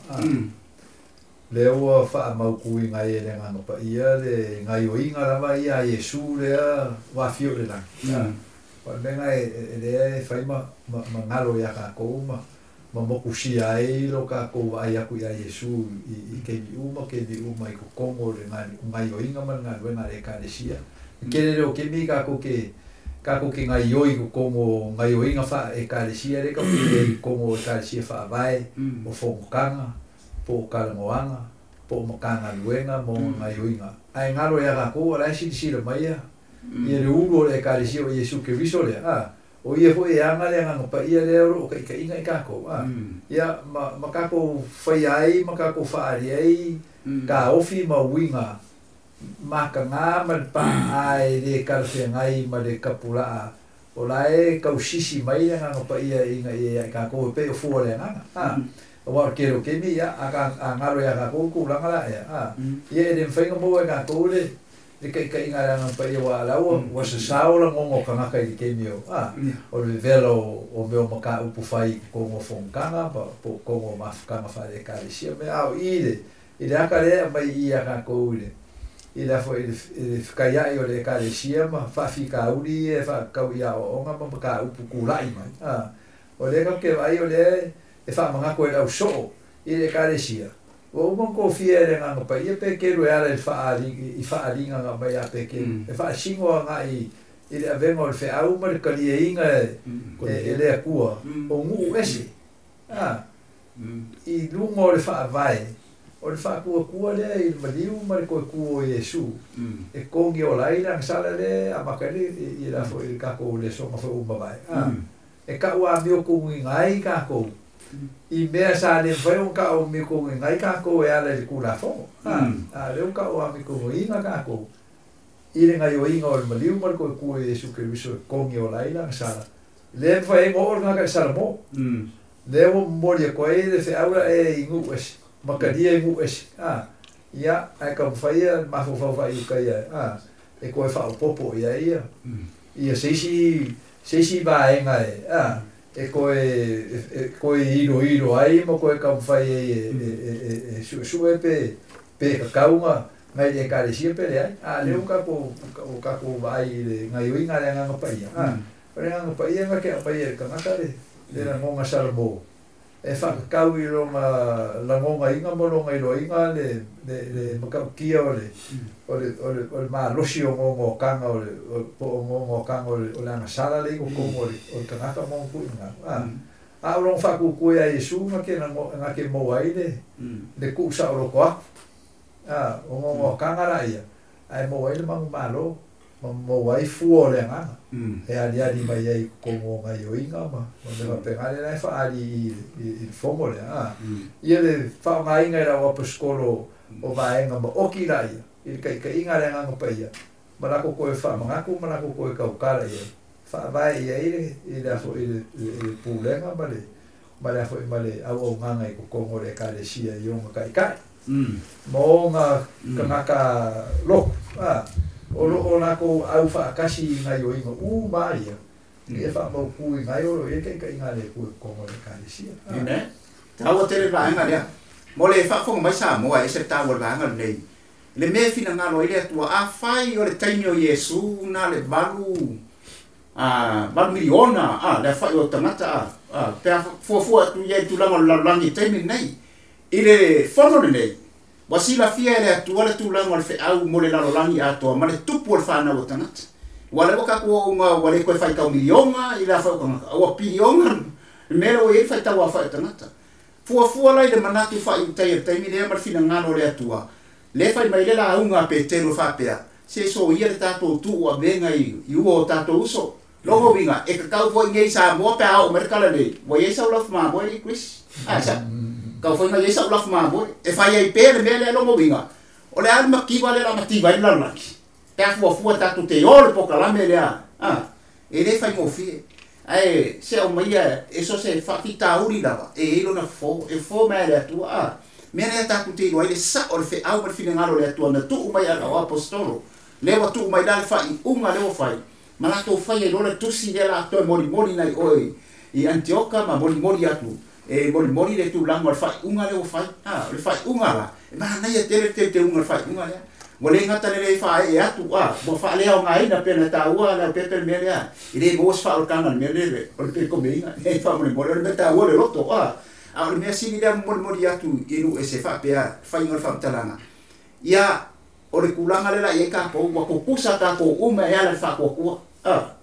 lea ua faamautuina ai e le agaga paia le gaioiga lava ia a Iesu lea ua afio i le lagi o le mea e lea e fai ma galo ia tatou ma mokusia ai lo tatou vaai atu ia Iesu i taimi uma i totonu o le gaioiga ma le galuega a le ekalesia kele le o kemi tatou ke gaioi i totonu o gaioiga faaekalesia lea tatou te i totonu o ekalesia faavae o fonotaga po o kalagoaga po o matagaluega ma ona gaioiga ae galo iā takou o lae silasila mai ia ia le ulu o le ekalesia o Iesu Keriso lea a o ia foʻi e aga le agaga paia lea o loo taʻitaʻiga i takou a ia ma takou faia ai ma takou faaali ai taofi ma uiga makagā ma le paʻa e lē talafeagai ma le tapulaa o lae tausisi mai le agaga paia ina ia ia i takou e pei o fua o le agaga a auā o le tele o taimi ia a galo iā takou tulaga laʻea a ia e lē mafai ona maua e takou le le taʻitaʻiga a le agaga paia ua ala ua sasao lagoga o tagata i le taimi o a o le vevela o mea o mataupu fai i totonu o fonotaga ma po o totonu o mafutaga faale-ekalesia mea a o i le i le ata lea e aumai i iā takou i le i le afo i le fekaiaʻi o le ekalesia ma faafitauli ia e faatatau i aoaoga ma mataupu tulaʻi mai a o lea tatou te vaai o lea e faamanatu e le ausoo i le ekalesia ua uma ona tofia e le agaga paia Peteru e ala i le faaali i faaaliga na aumai ia Peteru e faasino agai i le avega o le feau ma le taliaina e le Atua o nuu ese a i luga o le faavae o le faatuatua lea i le maliu ma le toe kū o Iesu e togi ola ai le agasala lea e amata ai i le afo i le tatou lesona foi ua mavae a e taʻu amio tonuina ai takou i mea sa le mafai ona taʻu amio tonuina ai takou e ala i le Tulafono a a o lea ua taʻu amio tonuina takou i le gaioiga o le maliu ma le toe kū o Iesu Keriso e togi ola ai le agasala lea e mafai ai ona oo le tagata i Salamo lea ua momoli atu ai le feau laʻe i nuu ese ma talia i nuu ese a ia ae taumafai ia le mafaufau faaiuta ia a e toe faaopopo i ai ia ia se isi vaega e a e toe iloilo ai ma toe taumafai ai e suesue pe tatau na i le ekalesia pe leai a lea ua tatou vaai i le gaioiga a le agaga paia a o le agaga paia na te aumaia e le tagata le lagoga Salamo e faatatau i lona lagogaiga ma lona iloaiga le matautia o le o le o le malosi o gogotaga o le po o gogotaga o le agasala le i totonu o le tagata ma ona tuuina a o lona faatuatua iā Iesu na te maua ai le tuusaoloto aku a o gogotaga laia ae maua ai le manumalo ma maua ai fua o le agaga e aliali mai ai i totonu o gaioiga ma mea faapena lea la e faaali i le fono lea a ia le faaaogaina e lau aposetolo o vaega maoti laia i le taʻitaʻiga a le agaga paia ma latou toe faamanatu ma latou toe tautala i ai faavae i ai i le afo i le pulega ma le afo ma le auaunaga i totonu o le ekalesia i ona taʻitaʻi ma ona tagata lotu a o loo lakou au faatasi i gaioiga uma a ia ia faamautuina ai o loo i ai taʻitaʻiga a le Atua i totonu o le ekalesia. Amen. Taua tele le vaega lea. Mo le faafofoga mai Samoa e ese le taua o le vaega lenei. Le mea e finagalo ai le Atua, afai o le taimi o Iesu na le 8 miliona a le afaʻi o tagata a pe a fuafua atu ia i le tulaga o le lalolagi i taimi lenei. I le fono lenei, ua silafia e le Atua le tulaga o le feau mo le lalolagi atoa ma le tupu o le fanau o tagata. Ua lea ua tatou ouga ua le toe faitau miliona i le afaʻi o tagata, ua piliona le mea lea ua i ai le faitau afaʻi o tagata. Fuafua la i le manatu faaiutai o le taimi lea ma le finagalo o le Atua, lea fai mai le lauga a Petelo faapea, se soia le tatou tuu avega i ua o tatou uso. Logo uiga, e tatau foi nei Samoa pe a oo mai le tala nei, ua i ai sau lafu mamoe i Chris. A sa, kau foi nga i sau lafu mamoe. E fai ai pea le mea lea logo uiga, o le a le mativa lea la mativa ai le lalolagi. Pe a fuafua tatou te o le pokalame lea, a, e le faigofie. Ae se au maia e so se faafitauli lava, e i lona fofo, e fofo mai le Atua, a. Mea lea tatou te iloa ai le sao o le feau ma le finagalo o le Atua na tuu mai a lau apostolo. Lea ua tuu mai la le faaiuga lea ua fai, ma latou fai ai loa le tusi lea la toe molimoli nai oe i Antioka ma molimoli atu. E molimoli le tulaga o le faaiuga lea ua fai. A, o le faaiuga la, e manaia tele le teuteuga o le faaiuga lea. Ua le gata le le faaee atu, a, ua faaleaogaina pe na taua le au pepe le mea lea. E le maua se faaolataga le mea lea, o le pekomeiga, e faamolemole, o le mea taua le loto, a. A o le mea sili lea molimoli atu i nuu ese faapea faiga o le faamatalaga. Ia, o le tulaga lea la i ai tatou, ua tutusa tatou uma e ala i le faatuatua. A,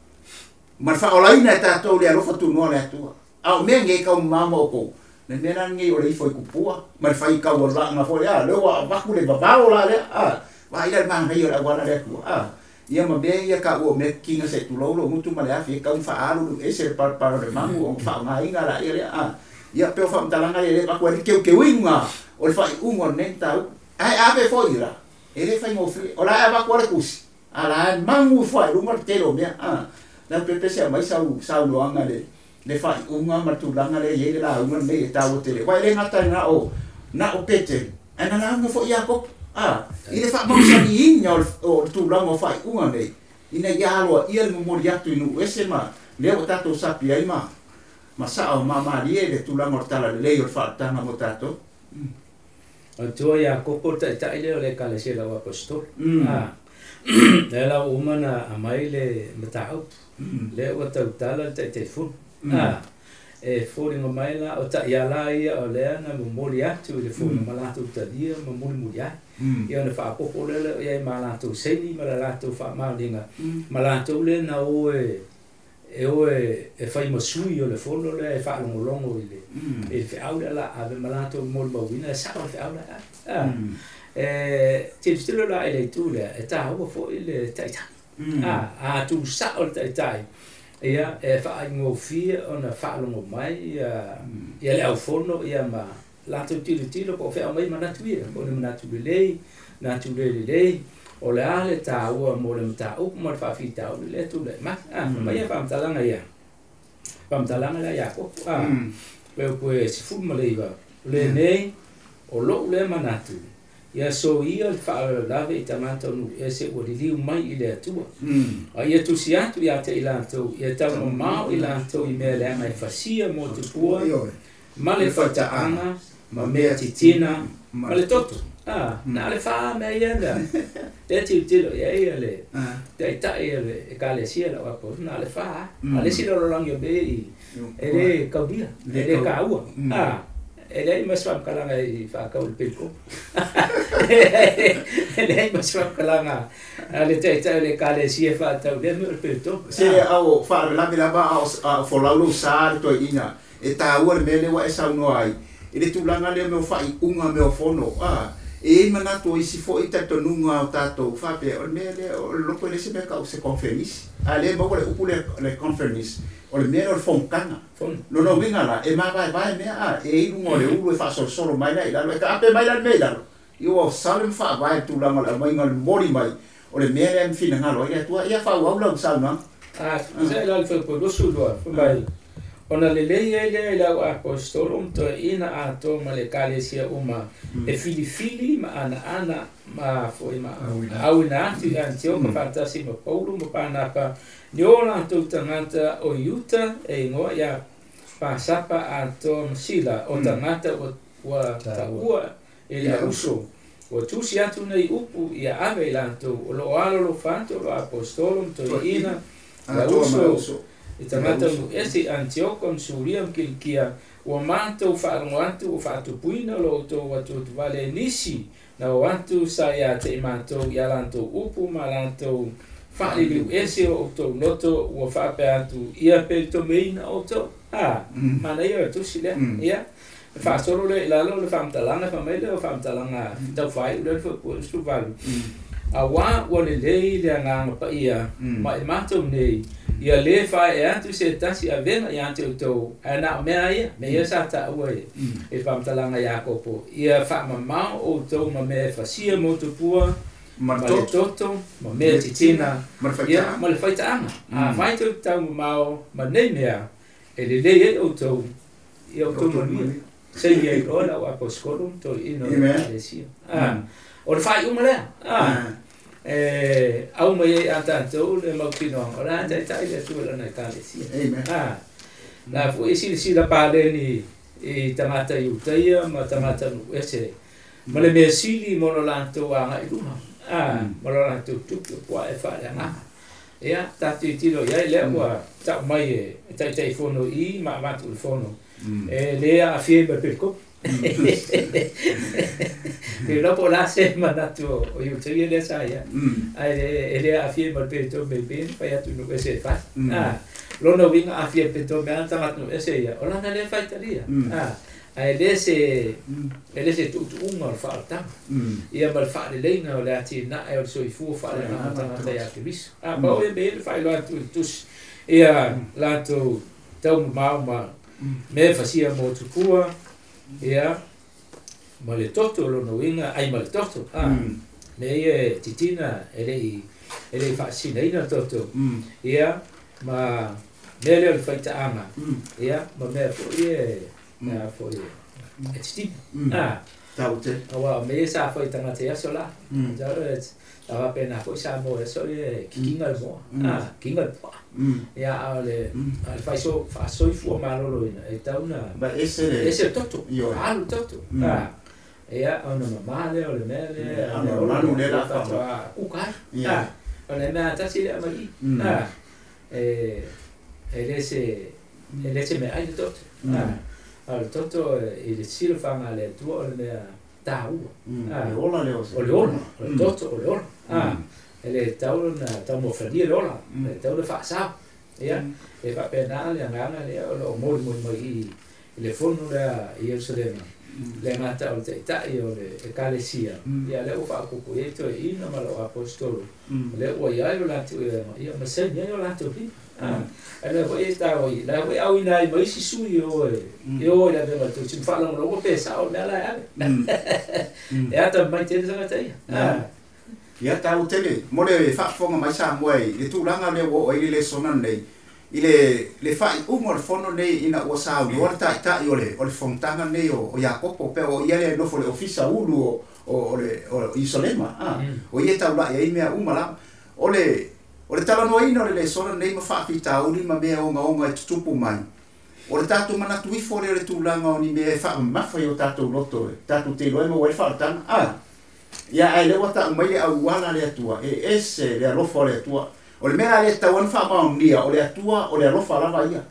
ma le faaolaina e tatou le alofa tunoa le Atua. A o mea nei tau mamao ma outou, Le mea la lenei o le ifo i kupua ma le fai kaualaaga foi a lea ua avatu le vavao la lea a vaai la le manaia o le auala lea atua a ia ma mea ia taua o mea tiga seʻi tulou lou gutu ma le afi e tau ma faaalu ese le palapala o le magu ona faaaogaina laia lea a ia pei o faamatalaga ia lea avatu ai le teuteuina o le faaiuga o lenei mataupu ae ave foi la e lē faigofie o la e avatu a le tusi a la e magu ifo ai luga le tele o mea a lau pepe se aumai sau saunoaga le faaiuga ma le tulaga lea i ai le lauga lenei e taua tele uae le gata na o Petelu ae na lauga foi Iakopo a i le faamausaliina o le tulaga o faaiuga nei ina ia aloaia le momoli atu i nuu ese ma lea ua tatou sapi ai ma sao ma malie le tulaga o le talalelei o le faaletaga mo tatou. O tua Iakopo le taitai lea o le ekalesia lau aposetolo. Lea la ua uma ona aumai le mataupu lea ua tautala le taitaifono. E foliga mai la o taiala ia o lea na momoli atu i le fono ma latou talia ma mulimuli ai. Ia ona faaopoopo lea lea i ai ma latou saini ma le latou faamaoniga ma latou lea na o e o e fai ma sui o le fono lea e faalogologo i le feau lea la ave ma latou molimauina e sao le feau lea ave. E tilotilo la i le itu lea e taua foi le taitai. A tusao le taitai ia e faaigofie ona faalogo mai ia le aufono ia ma latou tilotilo po o feau mai manatu ia po o ni manatu lelei, manatu le lelei, o le a le taua mo le mataupu ma le faafitauli lea tulai mai. Mai ia faamatalaga ia, faamatalaga lea Iakopo. Pe upu e 19, lenei o lou lea manatu ia soia le faalavelave i tagata o nuu ese ua liliu mai i le Atua. A ia tusi atu ia te i latou, ia taumamao i latou i mea leaga e fasia mo tupua, ma le faitaaga, ma mea titina, ma le toto. Na le fā mea ia lea. Lea tilotilo i ai le taitai o le ekalesia lau apo, na le fā. A le isi lalolagi o mea i, e le kaulia, e le kaua. E leai ma se faamatalaga i faatau le peliko. E leai ma se faamatalaga a le taitai o le ekalesia faatau lea mea o le peliko. Se au faalavelave lava a o folau lou sa le toeaina e taua le mea lea ua e saunoa ai i le tulaga lea mea o faaiuga mea o fono e i ai manatu o isi foi talitonuga o tatou faapea o le mea lea o le loko e le se mea tau se conference a lea maua le upu lea le conference o le mea lea o le fonotaga lona uiga la e mavaevae mea e i luga o le ulu e faasolosolo mai la i lalo e taape mai la le mea i lalo ia ua sale ma faavae le tulaga o le aumaiga o le momoli mai o le mea lea e finagalo ai le Atua ia faaauau lau saunoaga. Se la le faupulusu loa mai ona lelei ai lea i lau apostolo ma toeaina atoa ma le ekalesia uma e filifili ma anaana ma foi ma auina atu i Antioka faatasi ma Paulo ma Panapa ni o latou tagata o Iuta e igoa ia Pasapa atoa ma Sila o tagata ua taua e le auso ua tusi atu nei upu ia ave i latou o loo alolofa atu o lo apostolo ma toeaina le auso i tagata nu ese i Antioka ma Suria ma Kilikia ua matou faalogo atu o faatupuina lo outou atuatuvale e nisi na o atu sa ia te i matou ia latou upu ma latou faaliliu ese o outou loto ua faapea atu ia peletomeina outou. Manaia o le tusi lea. Ia faasolo lea i lalo le faamatalaga faamai lea o faamatalaga taufai lea le fuapualusuvalu. Auā ua lelei le agaga paia ma e matou nei ia lē faaee atu se tasi avega ia te outou ae na o mea ia mea ia sa taua e faamatalaga Iakopo ia faamamao outou ma mea e fasia mo tupua ma le toto ma mea titina ia ma le faitaaga. Afai tou taumamao ma nei mea e lelei ai outou ia outou manuia saini ai loa lau aposetolo ma toeaina o le ekalesia. O le faaiuga lea e au mai ai a tatou le mautinoaga o le a taitai le Atua i lana ekalesia. La foi silasila paleni i tagata Iutaia ma tagata nuu ese ma le mea sili mo lo latou agai luma ma lo latou tupe o puaa e faaleagaga. Ia tatou tilo i ai lea ua tau mai e taitaifono i ma avatu i le fono e lē aafia ma le peliko. Pe iloa po o le a se manatu o Iutaia lea sa ia ae e lē aafia ma le peliko me pe fai atu nuu ese e fai. Lona uiga aafia peto mea tagata nuu ese ia o lana lea faitalia. Ae le se e le se tuutuuga o le faaolataga ia ma le faaleleiga o le atinae o le soifua faaleagaga tagata ia Keriso. A pau ia mea ia na faailoa atu i le tusi ia latou taumamao ma mea e fasia mo tupua ia ma le toto o lona uiga ai ma le toto a mea ia e titina e le i faasinaina le toto ia ma mea lea o le faitaaga ia ma mea foi e foi e titina. Tau te. Aua o mea sa fai tagata i aso la. A faapena foi sa mo e aso e kikiga le moa. Kikiga le puaa. Ia a o le faasoifua maloloina e tau na Ma ese le ese le toto. Alu toto. Ia ona mamā lea o le mea lea manu lea la faatoa kuka ai. O le mea tasi lea mai i. E le se mea ai le toto. A o le toto i le silafaga a le Atua o le mea tāua. Le ola lea o se. O le ola, o le toto o le ola. E le tau na taumafania le ola, e tau na faasao. Ia, e faapena le agaga lea o loo molimoli mai i le fono lea i Ierusalema. Le gata o le taitai o le ekalesia. Ia lea ua faaopoopo i ai toeaina ma loo aposetolo. Lea ua iai lo latou ia ma saini ai o latou lima. Ai lea foi e taua i la foi auina ai ma isi sui o e o i le avega o le tausi ma faalogologo pe sao le mea la e ave. E ata mai tele tagata ia. Ia tau tele mo le faafofoga mai Samoa i le tulaga lea ua oo ai le lesona lenei i le faaiuga o le fono lenei ina ua saunoa le taitai o le fonotaga lenei o Iakopo pe o ia le nofo le ofisa ulu o le Ierusalema. O ia taulai ai mea uma lava. O le talanoaina o le lesona lenei ma faafitauli ma mea ogaoga e tutupu mai. O le tatou manatu ifo lea o le tulaga o ni mea e faamamafa i o tatou loto e tatou te iloa ai ma ua ai le faaolataga. Ia ae lea ua tau mai le auala le Atua e ese le alofa o le Atua. O le mea la lea tatau ona faamaonia o le Atua o le alofa lava ia.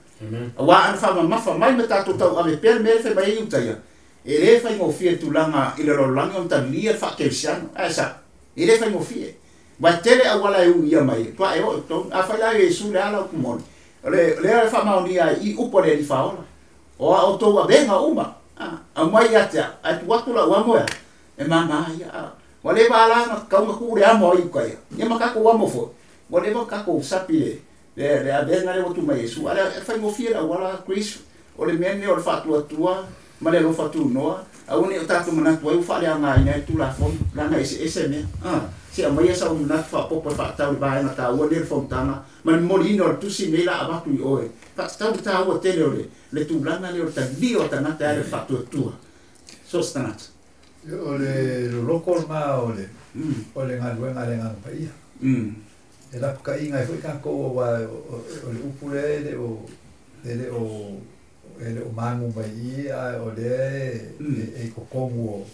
Aua ana faamamafa mai ma tatou tauave pea le mea le fai mai ai uta ia. E le faigofie tulaga i le lalolagi ona talia le faakerisiano. Ae sa, e le faigofie. Vai tele auala e uia mai, tua e o i tonu. A fai la Iesu le ala o kumoni. O le faamaonia ai i upu a le Alii Faaola. O a outou avega uma. Aumai ia te au. Ae tu atu lau amo ea. E mama ia. Ua leva ala na kaunga ku le amo ai uka ia. Ia ma kākou amo foi. Ua leva kākou sapi le avega le ua tu mai Iesu. Ale e faigofie le auala Chris. O le mea nei o le faatuatua ma le alofa tunoa. Aua ne i o tatou manatu ai ua faaleagaina ai le Tulafono. Leaga eseese mea. Se aumaia sau manatu faaopoopo e faatatau i le vaega taua nei o le fonotaga ma le momoliina o le tusi nei la avatu i oe. Faatatau le taua tele o le tulaga lea o le talia o tagata e ala i le faatuatua. So se tagata. O le loloko lena o le o le galuega a le agaga paia. E lapakaiga ai foi tatou aua o le upu lea e le o magu mai i ae o lea e i totonu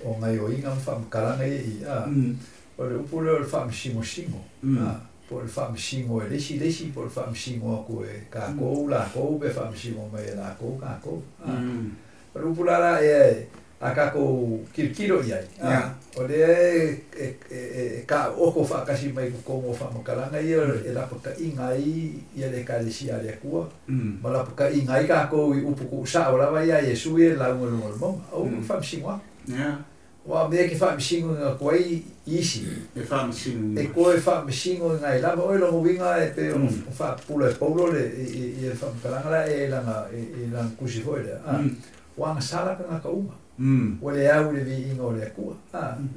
o gaioiga ma faamatalaga ia i o le upu lea o le faamasingosino po o le faamasino e le isi po o le faamasino atu e tatou lakou pe faamasino mai e lakou tatou. O le upu la la e a tatou kilokilo i ai. O lea e kaooko faatasi mai totonu o faamatalaga ia e lapakaiga ai ia le ekalesia a le Atua ma lapakaiga ai tatou i upu tuusao lava ia Iesu ia e lauga i luga o le mauga. Aua le faamasino atu. Aua o mea e te faamasino atu ai isi. E faamasino. E toe faamasino ina ai lava oe lona uiga e pei ona faapupula e Paulo le i le faamatalaga la e lana tusi foi lea. Ua agasala tagata uma. Ua le au i le viiga o le Atua.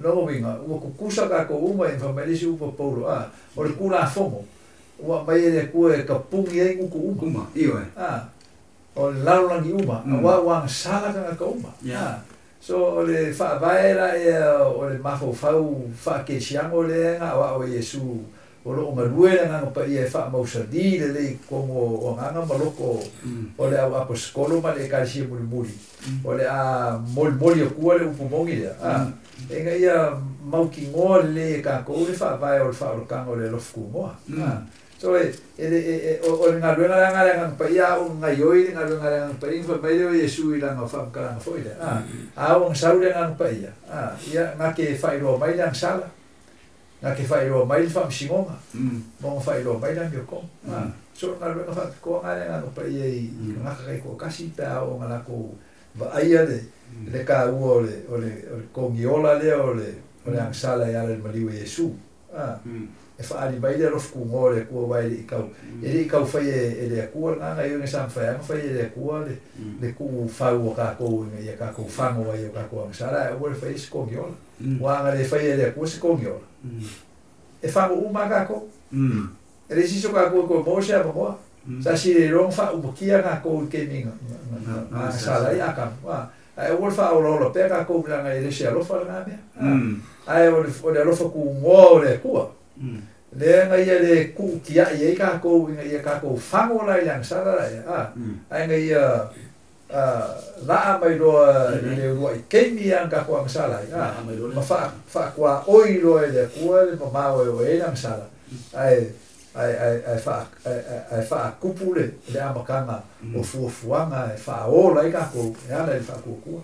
Lona uiga ua tutusa tatou uma e fai mai le isi upu a Paulo. O le Tulafono ua aumai e le Atua e tapuni ai gutu uma. O le lalolagi uma. Aua ua agasala tagata uma. So o le faavae la ea o le mafaufau faakerisiano lea na aoao e Iesu o loo galue le agaga paia e faamausali lelei i totonu o agaga ma loko o le au aposetolo ma le ekalesia mulimuli. O le a molimoli atua le upu moni lea. Ina ia mautinoa lelei e tatou le faavae o le faaolotaga o le alofa tunoa. So e o le galuega lea le agaga paia a o gaioi le galuega le agaga paia fai mai lea o Iesu i lana faamatalaga foi lea. A o agasau le agaga paia. Ia na ke faailoa mai le agasala. Na ke faailoa mai le faamasinoga. Ma ona faailoa mai le amiotoga. So o le galuega faapitoa na le agaga paia i tagata taitoatasi pe a oo ina latou Vaaia le kāua o le kogiola lea o le agasala e ala i le maliu e Iesu. E faaali mai le alofa kugoa o le Atua aua e le i tau e le i taufai e le Atua le agaga ia sa mafai lava ona fai e le Atua le tuufau o tatou ina ia tatou fago ai i o tatou agasala ae aua le faia se kogiola. Ua aga le faia e le Atua se kogiola. E fago uma lava tatou. E leai se isi o tatou e toe maua se avanoa. Sa sili loa ona faaumakia tatou i le taimi na agasala ai Atamu. Ae aua le faaolaola pea tatou leaga e le o se alofa lena mea. Ae o le alofa kugoa o le Atua. Lea na ia le tuutiai ai tatou ina ia tatou fago la i le agasala la ia. Ae na ia laa mai loa i le uluai taimi ia na tatou agasala ai. Ma faakuaoi loa e le Atua le mamao e oo ai le agasala. Ae faatupu le amataga o fuafuaga e faaola ai tatou e ala i le faatuatua.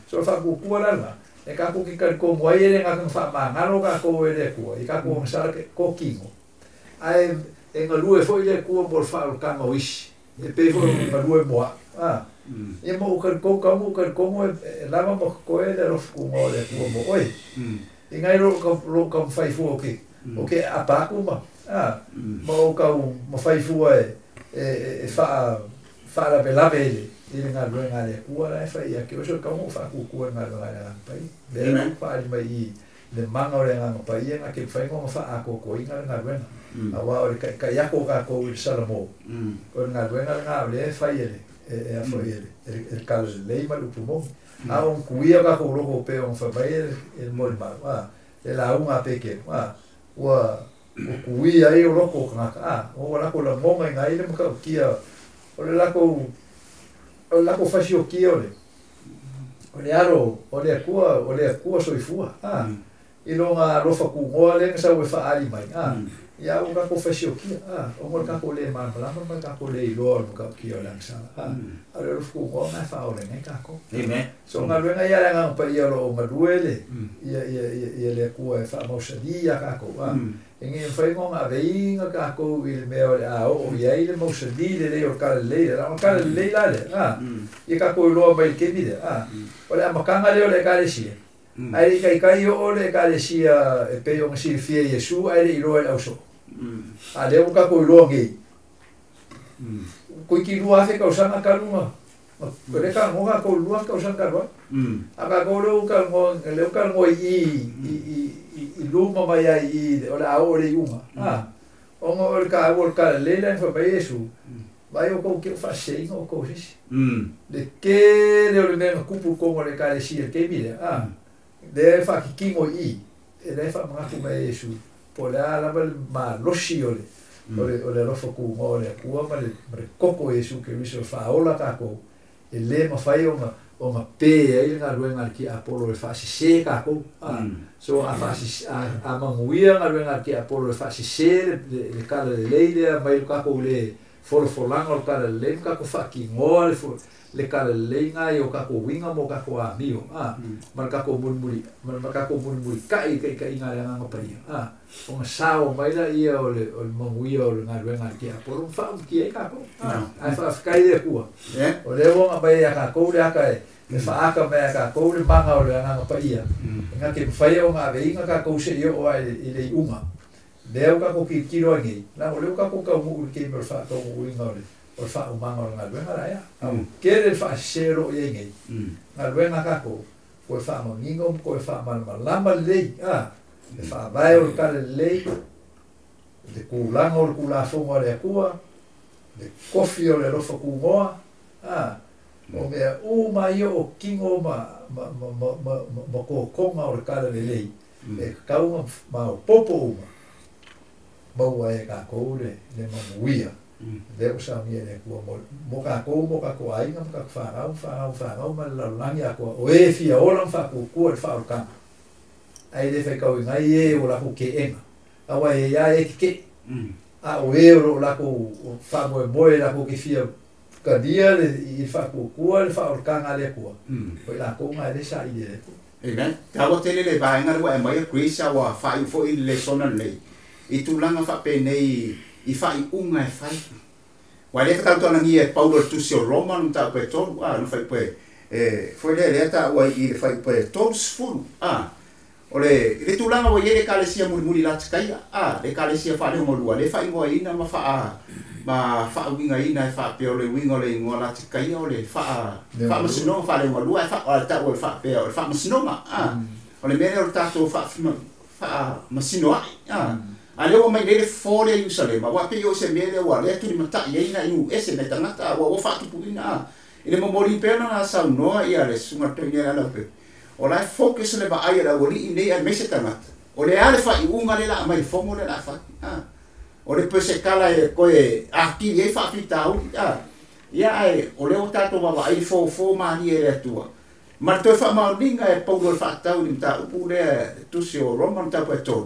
So o le faatuatua la lena, e tatou te talitonu ai e le gata na faamagalo tatou e le Atua i tatou agasala tokino. Ae e galue foi le Atua mo le faaolotaga o isi, e pei foi o galue mo au. Ia ma ou talitonu tau ma ou talitonu e lava ma totoe le alofa kuga o le Atua mo oe. I nai lou taumafai fua o ke aapa atu ma ma ou taumafai fua e faalavelave i le galuega a le Atua la e fai ia te oe, so e tatau ona ou faatuatua i le galuega a le Agaga Paia. Lea ua faaali mai i le maga o le Agaga Paia na te mafai ona faaatoatoaina le galuega. Aua o le taitai atu o tatou i le Salamo, o le galuega lena o lea e fai e le talalelei ma le upu moni. A o tuia o tatou loko pei ona fai mai e le molimau, le lauga a Petero, ua tuia ai o loko o tagata, ua latou lagogaina ai le matautia o le latou fasiokia o le alo o le Atua, o le Atua soifua, i lona alofa kugoa lea na sau e faaali mai, ia ua tatou fasiokia, ona o le tatou le malamalama ma le tatou le iloa o le matautia o le agasala, a o le alofa kugoa na e faaola ai tatou. So galuega ia le Agaga Paia o lo o galue le ia le Atua e faamausali ia tatou, e ina ia mafai ona aveiga tatou i le mea o le a oo i ai le mausali lelei o le talalelei, o le talalelei la lea, ia tatou iloa mai i le taimi lea, o le amataga lea o le Ekalesia. Ae le i taitai oo le Ekalesia e pei ona silafia e Iesu ae le i iloa e le ausoo. A lea ua tatou iloa nei. Toeitiiti 2000 tausaga talu na o lea talanoa tatou i le 2000 tausaga talu ai. A tatou lea ua talanoa i luma mai ai i o le a oo i le iuga. Ona o le taua o le talalelei lea na fai mai Iesu, vai o kou ke o faaseseina o kou se isi. Le tele o le mea na tupu i totonu o le Ekalesia i le taimi lea, lea e faakikino i i, e lea e faamanatu mai e Iesu, po o le a lava le malosi o le alofa kugoa o le Atua ma le koko o Iesu Keriso e faaola tatou, e le mafai ona pe ai le galuega a le tiapolo e faasese tatou. So a manuia galuega a le tiapolo e faasese le talalelei lea mai le tatou le folafolaga o le talalelei ma tatou faatinoa le talalelei i o tatou uiga ma o tatou amio, ma le tatou mulimuli, ma tatou mulimulitai i taitaiga a le Agaga Paia, ona sao mai laia o le manuia o le galuega a le tiapolo ma faaumutia ai tatou. Ae faafetai le Atua, o lea ua aumai ia tatou le ata e faaata mai ia tatou le maga o le Agaga Paia, e na te mafai ona aveiga tatou seia oo ai i le iuga. Lea ua tatou tilotilo ai nei, leaga o lea ua tatou taunuu i le taimi o le faataunuuina o le faaumaga o le galuega la ea. A ua tele le faasese o lo o i ai nei, galuega tatou, toe faamanino ma toe faamalamalama lelei, le faavae o le talalelei, le tulaga o le Tulafono a le Atua, le kofi o le alofa kugoa, o mea uma ia o tino ma totoga o le talalelei, e tatau ona maopoopo uma, maua e tatou le manuia. Lea ua saunia e le Atua mo tatou, mo tatou aiga, mo tatou fanau, fanau, fanau ma le lalolagi atoa, o e fia ola ma faatuatua i le faaolotaga. Ae le faitauina ai e o latou keega, aua e ia e tetee, a o e o loo latou faamoemoe latou te fia talia i le faatuatua le faaolotaga a le Atua, o i latou na e le saili e le Atua. Amen. Taua tele le vaega lea ua e aumai Grace, ua faaiu foi le lesona lenei i tulaga faapenei i faaiuga e fai. Ua le faatautoalagia e Paulo le tusi o Roma le mataupu e 3, na fai poe E foi lea lea taua i le fuaiupu e 30 o le i le tulaga ua i ai le ekalesia mulimuli latikaia le ekalesia faaleogalua le faaigoaina ma ma faauigaina e faapea o le uiga o le igoa latikaia o le faamasinoga faaleogalua e taua e faapea o le faamasinoga o le mea lea o le tatou faamasino ai a lea ua mai nei le fofo lea i Ierusalema ua pei o se mea lea ua lea tulimatai ai na i ese mai tagata ua faatupuina i le momoli pea na saunoa ia le susuga toeaina le Alaupepe o la e focus le vaai a le aualii nei aemaise tagata o le a le faaiuga lea la aumai le fono lea la fai o le pesekala e koe atili ai faafitauli ia ae o lea ua tatou vaavaai le fofo malie e le Atua ma le toe faamaoniga e Paulo le faatatau i le mataupu lea tusi o Roma mataupu e 3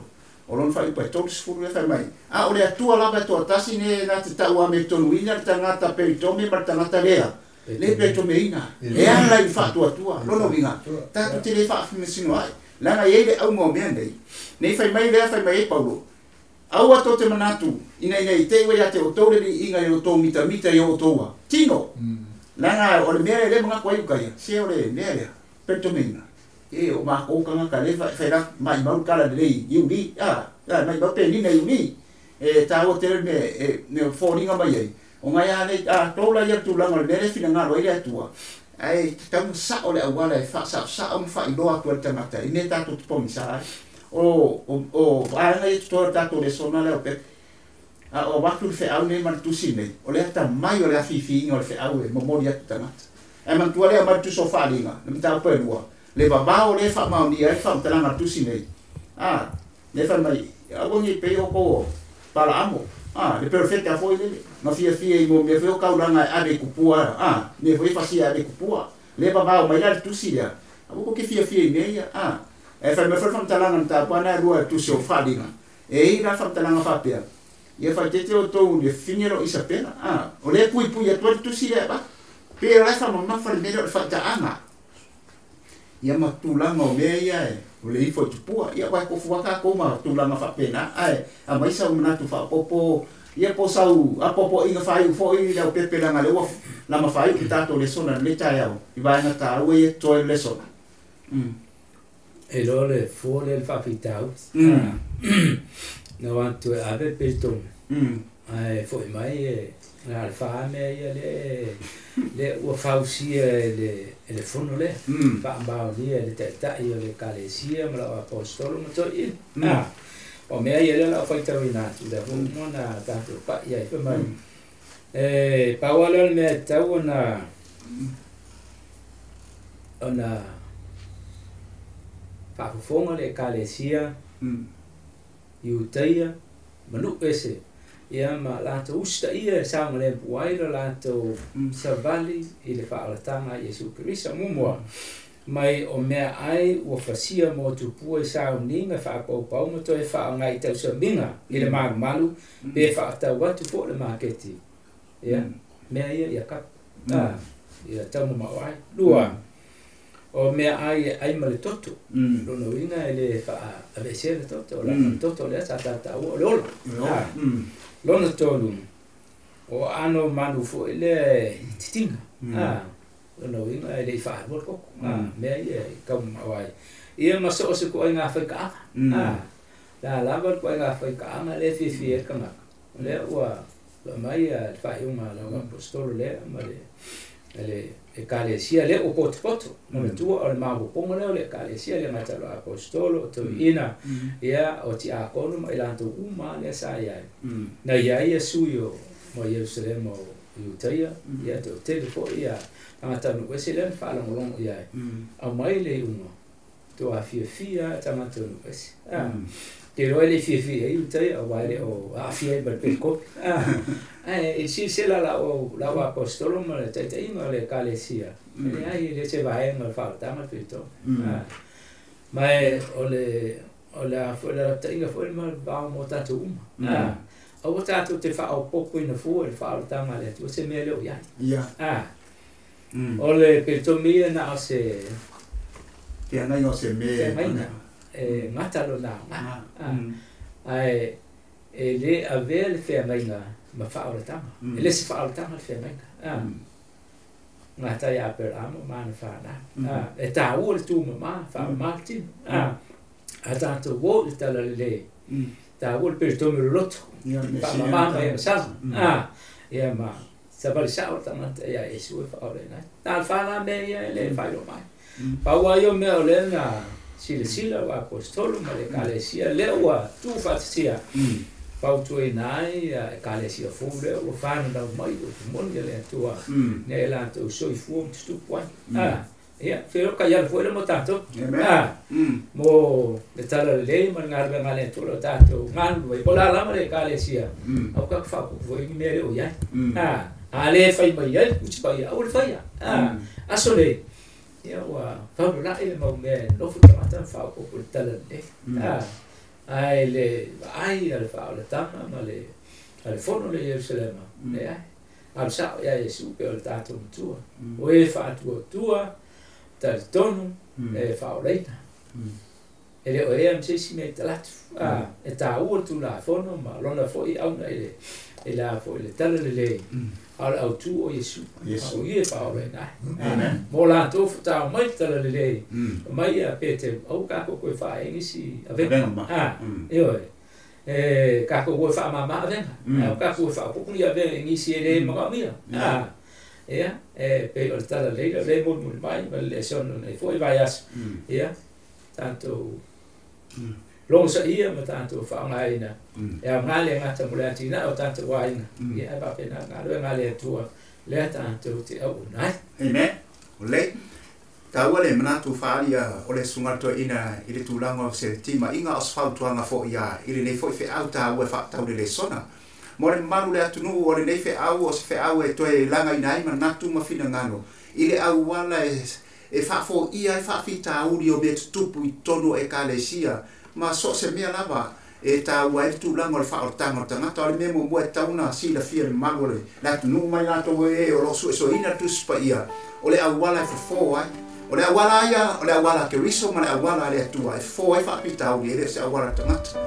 o lona fuaiupu e 30 lea fai mai a o le Atua lava e toatasi ne na te tauametonuina le tagata peitome ma le tagata lea le peitomeina e ala i le faatuatua lona uiga tatou te le faafimasino ai leaga e i ai le auga o mea nei nei fai mai lea fai mai ai Paulo aua tou te manatu ina ina i te ua ia te outou le liiga i outou mitamita i o outou tino leaga o le mea le manatu ai ukaia se o le mea lea peitomeina e o makou tagata le fai la maimau kala lelei iuli maimau penina iuli e taua tele mea e me foliga mai ai o ngai a le tou la ia tulaga o le mea le finagalo ai le Atua ae tatau sao le auala e faasaosao ma faailoa atu ai le tagata i mea tatou te pogisa ai o vaega ia totoe o le tatou lesona lea o Pepe a o avatu le feau nei ma le tusi nei o le atamai o le afiafiina o le feau e momoli atu tagata ae manatua lea aumai le tusi o faaliga le mataupu e 2 le vavao lea e faamaonia ai le faamatalaga a le tusi nei le fai mai aua nei pei o tou Palaamo le perofeta foi lele na fiafia i mo mea foi o kaulaga e ave i kupua mea foi e fasia e ave i kupua le vavao mai la le tusi lea aua tou te fiafia i mea ia e fai mai foi le faamatalaga na tapuana e lua e tusi o faaliga e i la faamatalaga faapea ia faitete outou le fine lo Isapela o lea puipui atu ai le tusi lea avatu pe o la e faamamafa le mea lea o le faitaaga ia ma tulaga o mea ia e o le ifo i tupua ia ua tofu lava tatou ma tulaga faapena ae aumai sau manatu faaopoopo ia po o sau apoapoaiga faaiu foi le Aupepe leaga lea ua lama faaiu le tatou lesona i lenei taeao i vaega taua ia e totoe o le lesona. E iloa le fua lea i le faafitauli na o atu e ave le peitome ae foi mai e na o le fa mea ia lea ua fausia e le fono lea faamaonia e le taitai o le ekalesia ma lau aposetolo ma toeaiina o mea ia lea o lau faitauina atu lea foi uma ona tatou pai ai fai mai e pau lava lea o le mea e tatau ona faafofoga le ekalesia Iutaia ma nuu ese ia ma latou usitaia e saogalemu ai lo latou savali i le faaolataga a Iesu Keriso. Muamua mai o mea ai ua fasia mo tupua i sauniga faapaupau ma toe faaaoga i tausamiga i le malumalu pe faatau atu foi le maketi ia mea ia ia kapa ia taumamao ai. Lua o mea ai e ai ma le toto lona uiga e le faaavesea le toto o le toto lea sa tautaua o le ola. Lona tolu o aano manu foi lea e titiga lona uiga e le i faalua le koko mea ia e taumamao ai ia ma so o se koaiga faikaaga la lava le koaiga faikaaga lea e fiafia ai le tagata o lea ua aumai le faaiuga a lau aposetolo lea ma le ekalesia lea ua potopoto manatua o le maopoopoga lea o le ekalesia le gata o le aposetolo o toeaiina ia o tiakono ma i latou uma lea sa i ai na i ai ia sui o ma Ierusalema o Iutaia ia toatele foi ia tagata nuu ese lea na faalogologo i ai aumai le iuga toafiafia tagata nuu ese te iloa e le fiafia ai Iutaia aua e le o aafia ai ma le pelikopi ae i silasila lau aposetolo ma le taitaiga o le ekalesia e leai e le se vaega o le faaolataga le peitome ma o le a foi le lapataiga foi le vao mo tatou uma aua tatou te faaopoopoina fua i le faaolataga a le Atua se mea lea o i ai o le peitome ia na o se feagaiga o se mea feagaiga e gata lona aoga ae e le avea le feagaiga ma faaolataga e le se faaolataga le feagaiga Ngā tai Aperama mana whāna. E tā ua le tūma mā, wha mā tino. A tātou wō le tala le tā ua le peritomi loto. Wha mā mai masala. Ia ma, sabali sao tangata ia e sue whaore nai. Nā le whāna me ia le whairo mai. Paua io mea o le na sila sila wa apostolo ma le kalesia le ua tū whatatia. Pautu e nai e kalesia fō le ua whāna nau mai o te moni le atua. Ne e lātou soifua mo tutupu ai. Ia, whiro ka iala fuele mo tātou. Mo le tala le lei ma ngā rua ngā le atua lo tātou. Ngā rua i pola lama le kalesia. Au kaka whakuku fo ingi mea le o iai. A le whai mai ai, uchi pai au le whaia. Aso le, ia ua whauru lai le mau mea nofu tangata whakuku le tala le. Ai le ai ale whaolatanga ma le ale fono le Yerusalema. Le ai. Alu sao ia Yesu pe o le tātou matua. O e whaatua tua, talitonu, e whaoleina. E le o ea msesi mea i talatu. E tā ua tu la fono ma lona foi auna i le e la foi le tala le le. Au le au tu o Yesu. O ie whaoleina. Mō lātou whatao mai tala le le. Mai a pete au kako koe whae ngisi avenga. Ioe. E kako koe wha mama avenga. Au kako koe wha pupuni avenga ngisi e le makamia. Ia, e pe o le tala le le muli muli mai ma le sono nei foi vai as. Ia, tanto longa ia ma tanto whaongaina. E au ngā le ngata mule atina o tanto waina. Ia, e wapena ngā rua ngā le atua le tanto te au unai. Amen. O le. Tāua le manatu whaaria o le sungato ina i le tūlanga o se tima inga o sfautuanga fo ia i le nei fo i wheau tāua e whaatau le sona. Mo le maru le atunu o le nei wheau o se wheau e toe langa ina ai manatu ma whina ngano. I le au wala e whaafo ia e whaafitauri o mea tutupu i tonu e kalesia. Ma so se mea lava e tāua e tūlanga o le whaortanga o tangata o le mea mua e tauna sila fia le maru o le atunu mai lātou e o lo sue ina tusipa ia. O le au wala e whafo ai. O le awala ia, o le awala ke riso ma le awala le atua. E fo e whaapitauri e le se awala tangata.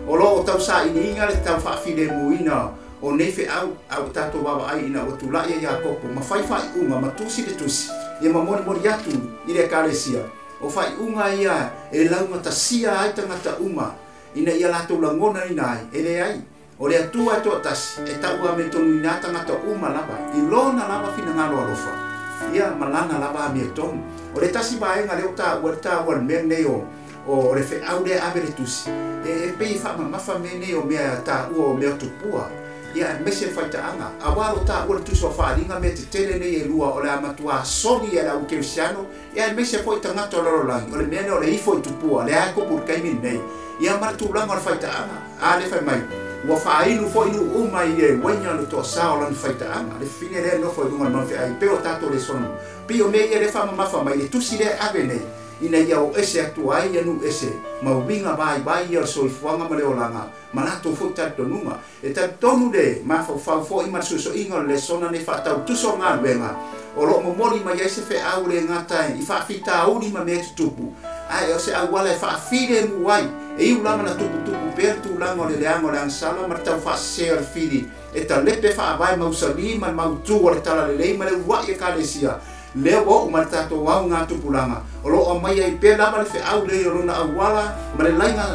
O lo o tau sa ini inga le tau whaafile muina o nei wheau au tātou wawa ai ina o tūlai e Iakopo. Ma whai whai unga, ma tusi le tusi. Ia ma mori mori atu i le kalesia. O whai unga ia e laungata sia ai tangata uma. Ina ia lātou langona ina ai, e le ai. O le atua e toa tasi, e taua me tonu ina tangata uma lava. I lona lava whina ngalo alofa. Ia malana lava a mea tonu. O le tasi vaenga leo tāua le tāua le mea nei o le wheau le ave le tusi. E pei whaamamafa mea nei o mea tāua o mea tupua. Ia mese whaitaanga. A waro tāua le tusi o whaaringa me te tele nei e lua o le amatua soni e la ukerisiano. Ia mese foi tangata o lalolangi. O le mea nei o le ifo i tupua. Le ae kopu le kaimi nei. Ia mara tūlanga o le whaitaanga. A le whai mai. Ua whaailu fo inu uma i e waina le toa sao lani whaitaanga. Le whine lea nofo i lunga le manwhea ai peo tātou le sono. Pio mea ia le whamamafa mai le tusi lea ave nei. Ina ia o ese atu ai ia nu ese. Ma winga vai vai ia le soifuanga ma le olanga. Ma lātou fo talitonunga. E talitonu le mawhauwhau fo i mara inga le sona ne whaatau tuso ngā luenga. O lo momori mai ai se wheau le ngātai i whaafitauri ma mea tutupu. Ai o se auala e whaafire muai. E iu lama na tupu tupu pera tūlanga o le leanga o le angsala ma le tau whaasea o le whiri. E ta lepe whaawai mausali ma le mautu o le tala lelei ma le uai e kalesia. Leo o ma le tātou au ngā tupulanga. O lo o mai ai pē lava le wheau le o lona auala ma le lainga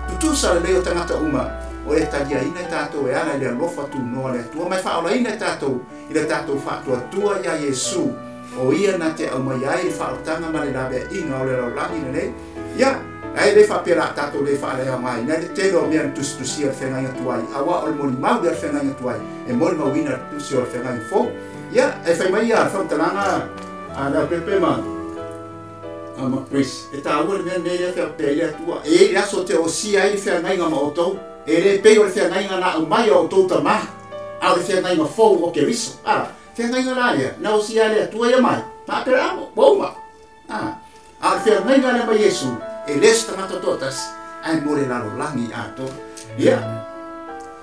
tutusa le leo tangata uma. O le talia ina e tātou e ala i le alofa tū noa le atua. Mai whaola ina e tātou i le tātou whaatua tua ia Yesu. O ia na te au mai ai le whaotanga ma le labea inga o le laulangi nei. Ia, ai le whapera tātou le whaalea mai. Nei le tele o mea tusitusia le whengainga tuai. Awa o le moli mau le whengainga tuai. E moli mau ina tusi o le whengainga fou. Ia, e whai mai ia whamtalanga a la pepe ma a ma Chris. E tāua le mea nei le whapea ia tua. E le aso te o sia ai le whengainga ma o tau. E le pei o le whengainga na au mai o tau tama. A o le whengainga fou o ke riso. Ara, whengainga la ia. Na o sia le atua ia mai. Ma apera amo, bouma. A o le whengainga le mai Yesu. E les tangata toa tasi. Ai mo le lalo langi a toa. Ia,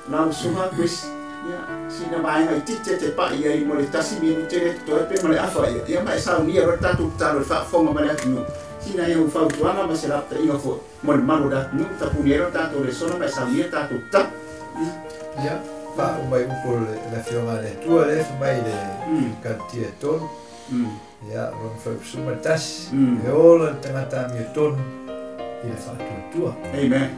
lau sunga Chris. Ia, sina vaenga i tite te pai ia i mo le tasi minu te le toe pe ma le afa ia. Ia mai sau nia ro tātou talo le whaafonga ma le atunu. Sina ia ufautuanga ma se lapta inga fo. Mo le maru da atunu, tapuni ero tātou le sona mai sau nia tātou ta. Ia, wha o mai upo le whionga le tua le mai le kantia tonu. Ia lona faupusu ma le tasi. E ola le tagata amiotonu i le faatuatua. Amen.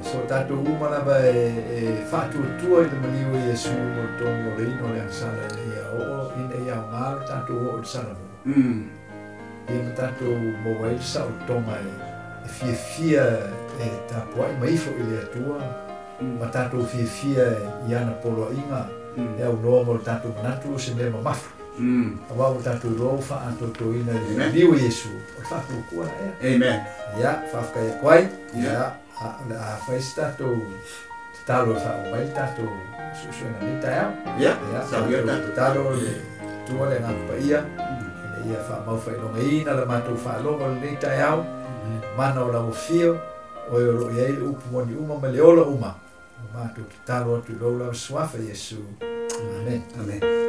So tatou uma lava e faatuatua i le maliu o Iesu mo le togi o le ino le agasala ina ia oo ina ia aoga le tatou oo i le salavou. Ia ma tatou maua ai le saolotoga e fiafia e tapuai ma ifo i le Atua ma tatou fiafia i ana poloaiga e aunoa mo le tatou manatu o se mea mamafa. Auā ua tatou iloa ua faaatoatoina i le maliu o Iesu o le faatuatua la ea. Amen. Ia faafetai atu ai. Ia o le a fai se tatou tatalo e faauma ai le tatou suesuega i lenei taeao. Ia tatou tatalo le Atua le Agaga Paia ina ia faamau faailogaina le matou faalogo i lenei taeao mana o lau afio oe o loo i ai le upu moni uma ma le ola uma. O matou tatalo atu i lou lava suafa Iesu. Amen. Amen.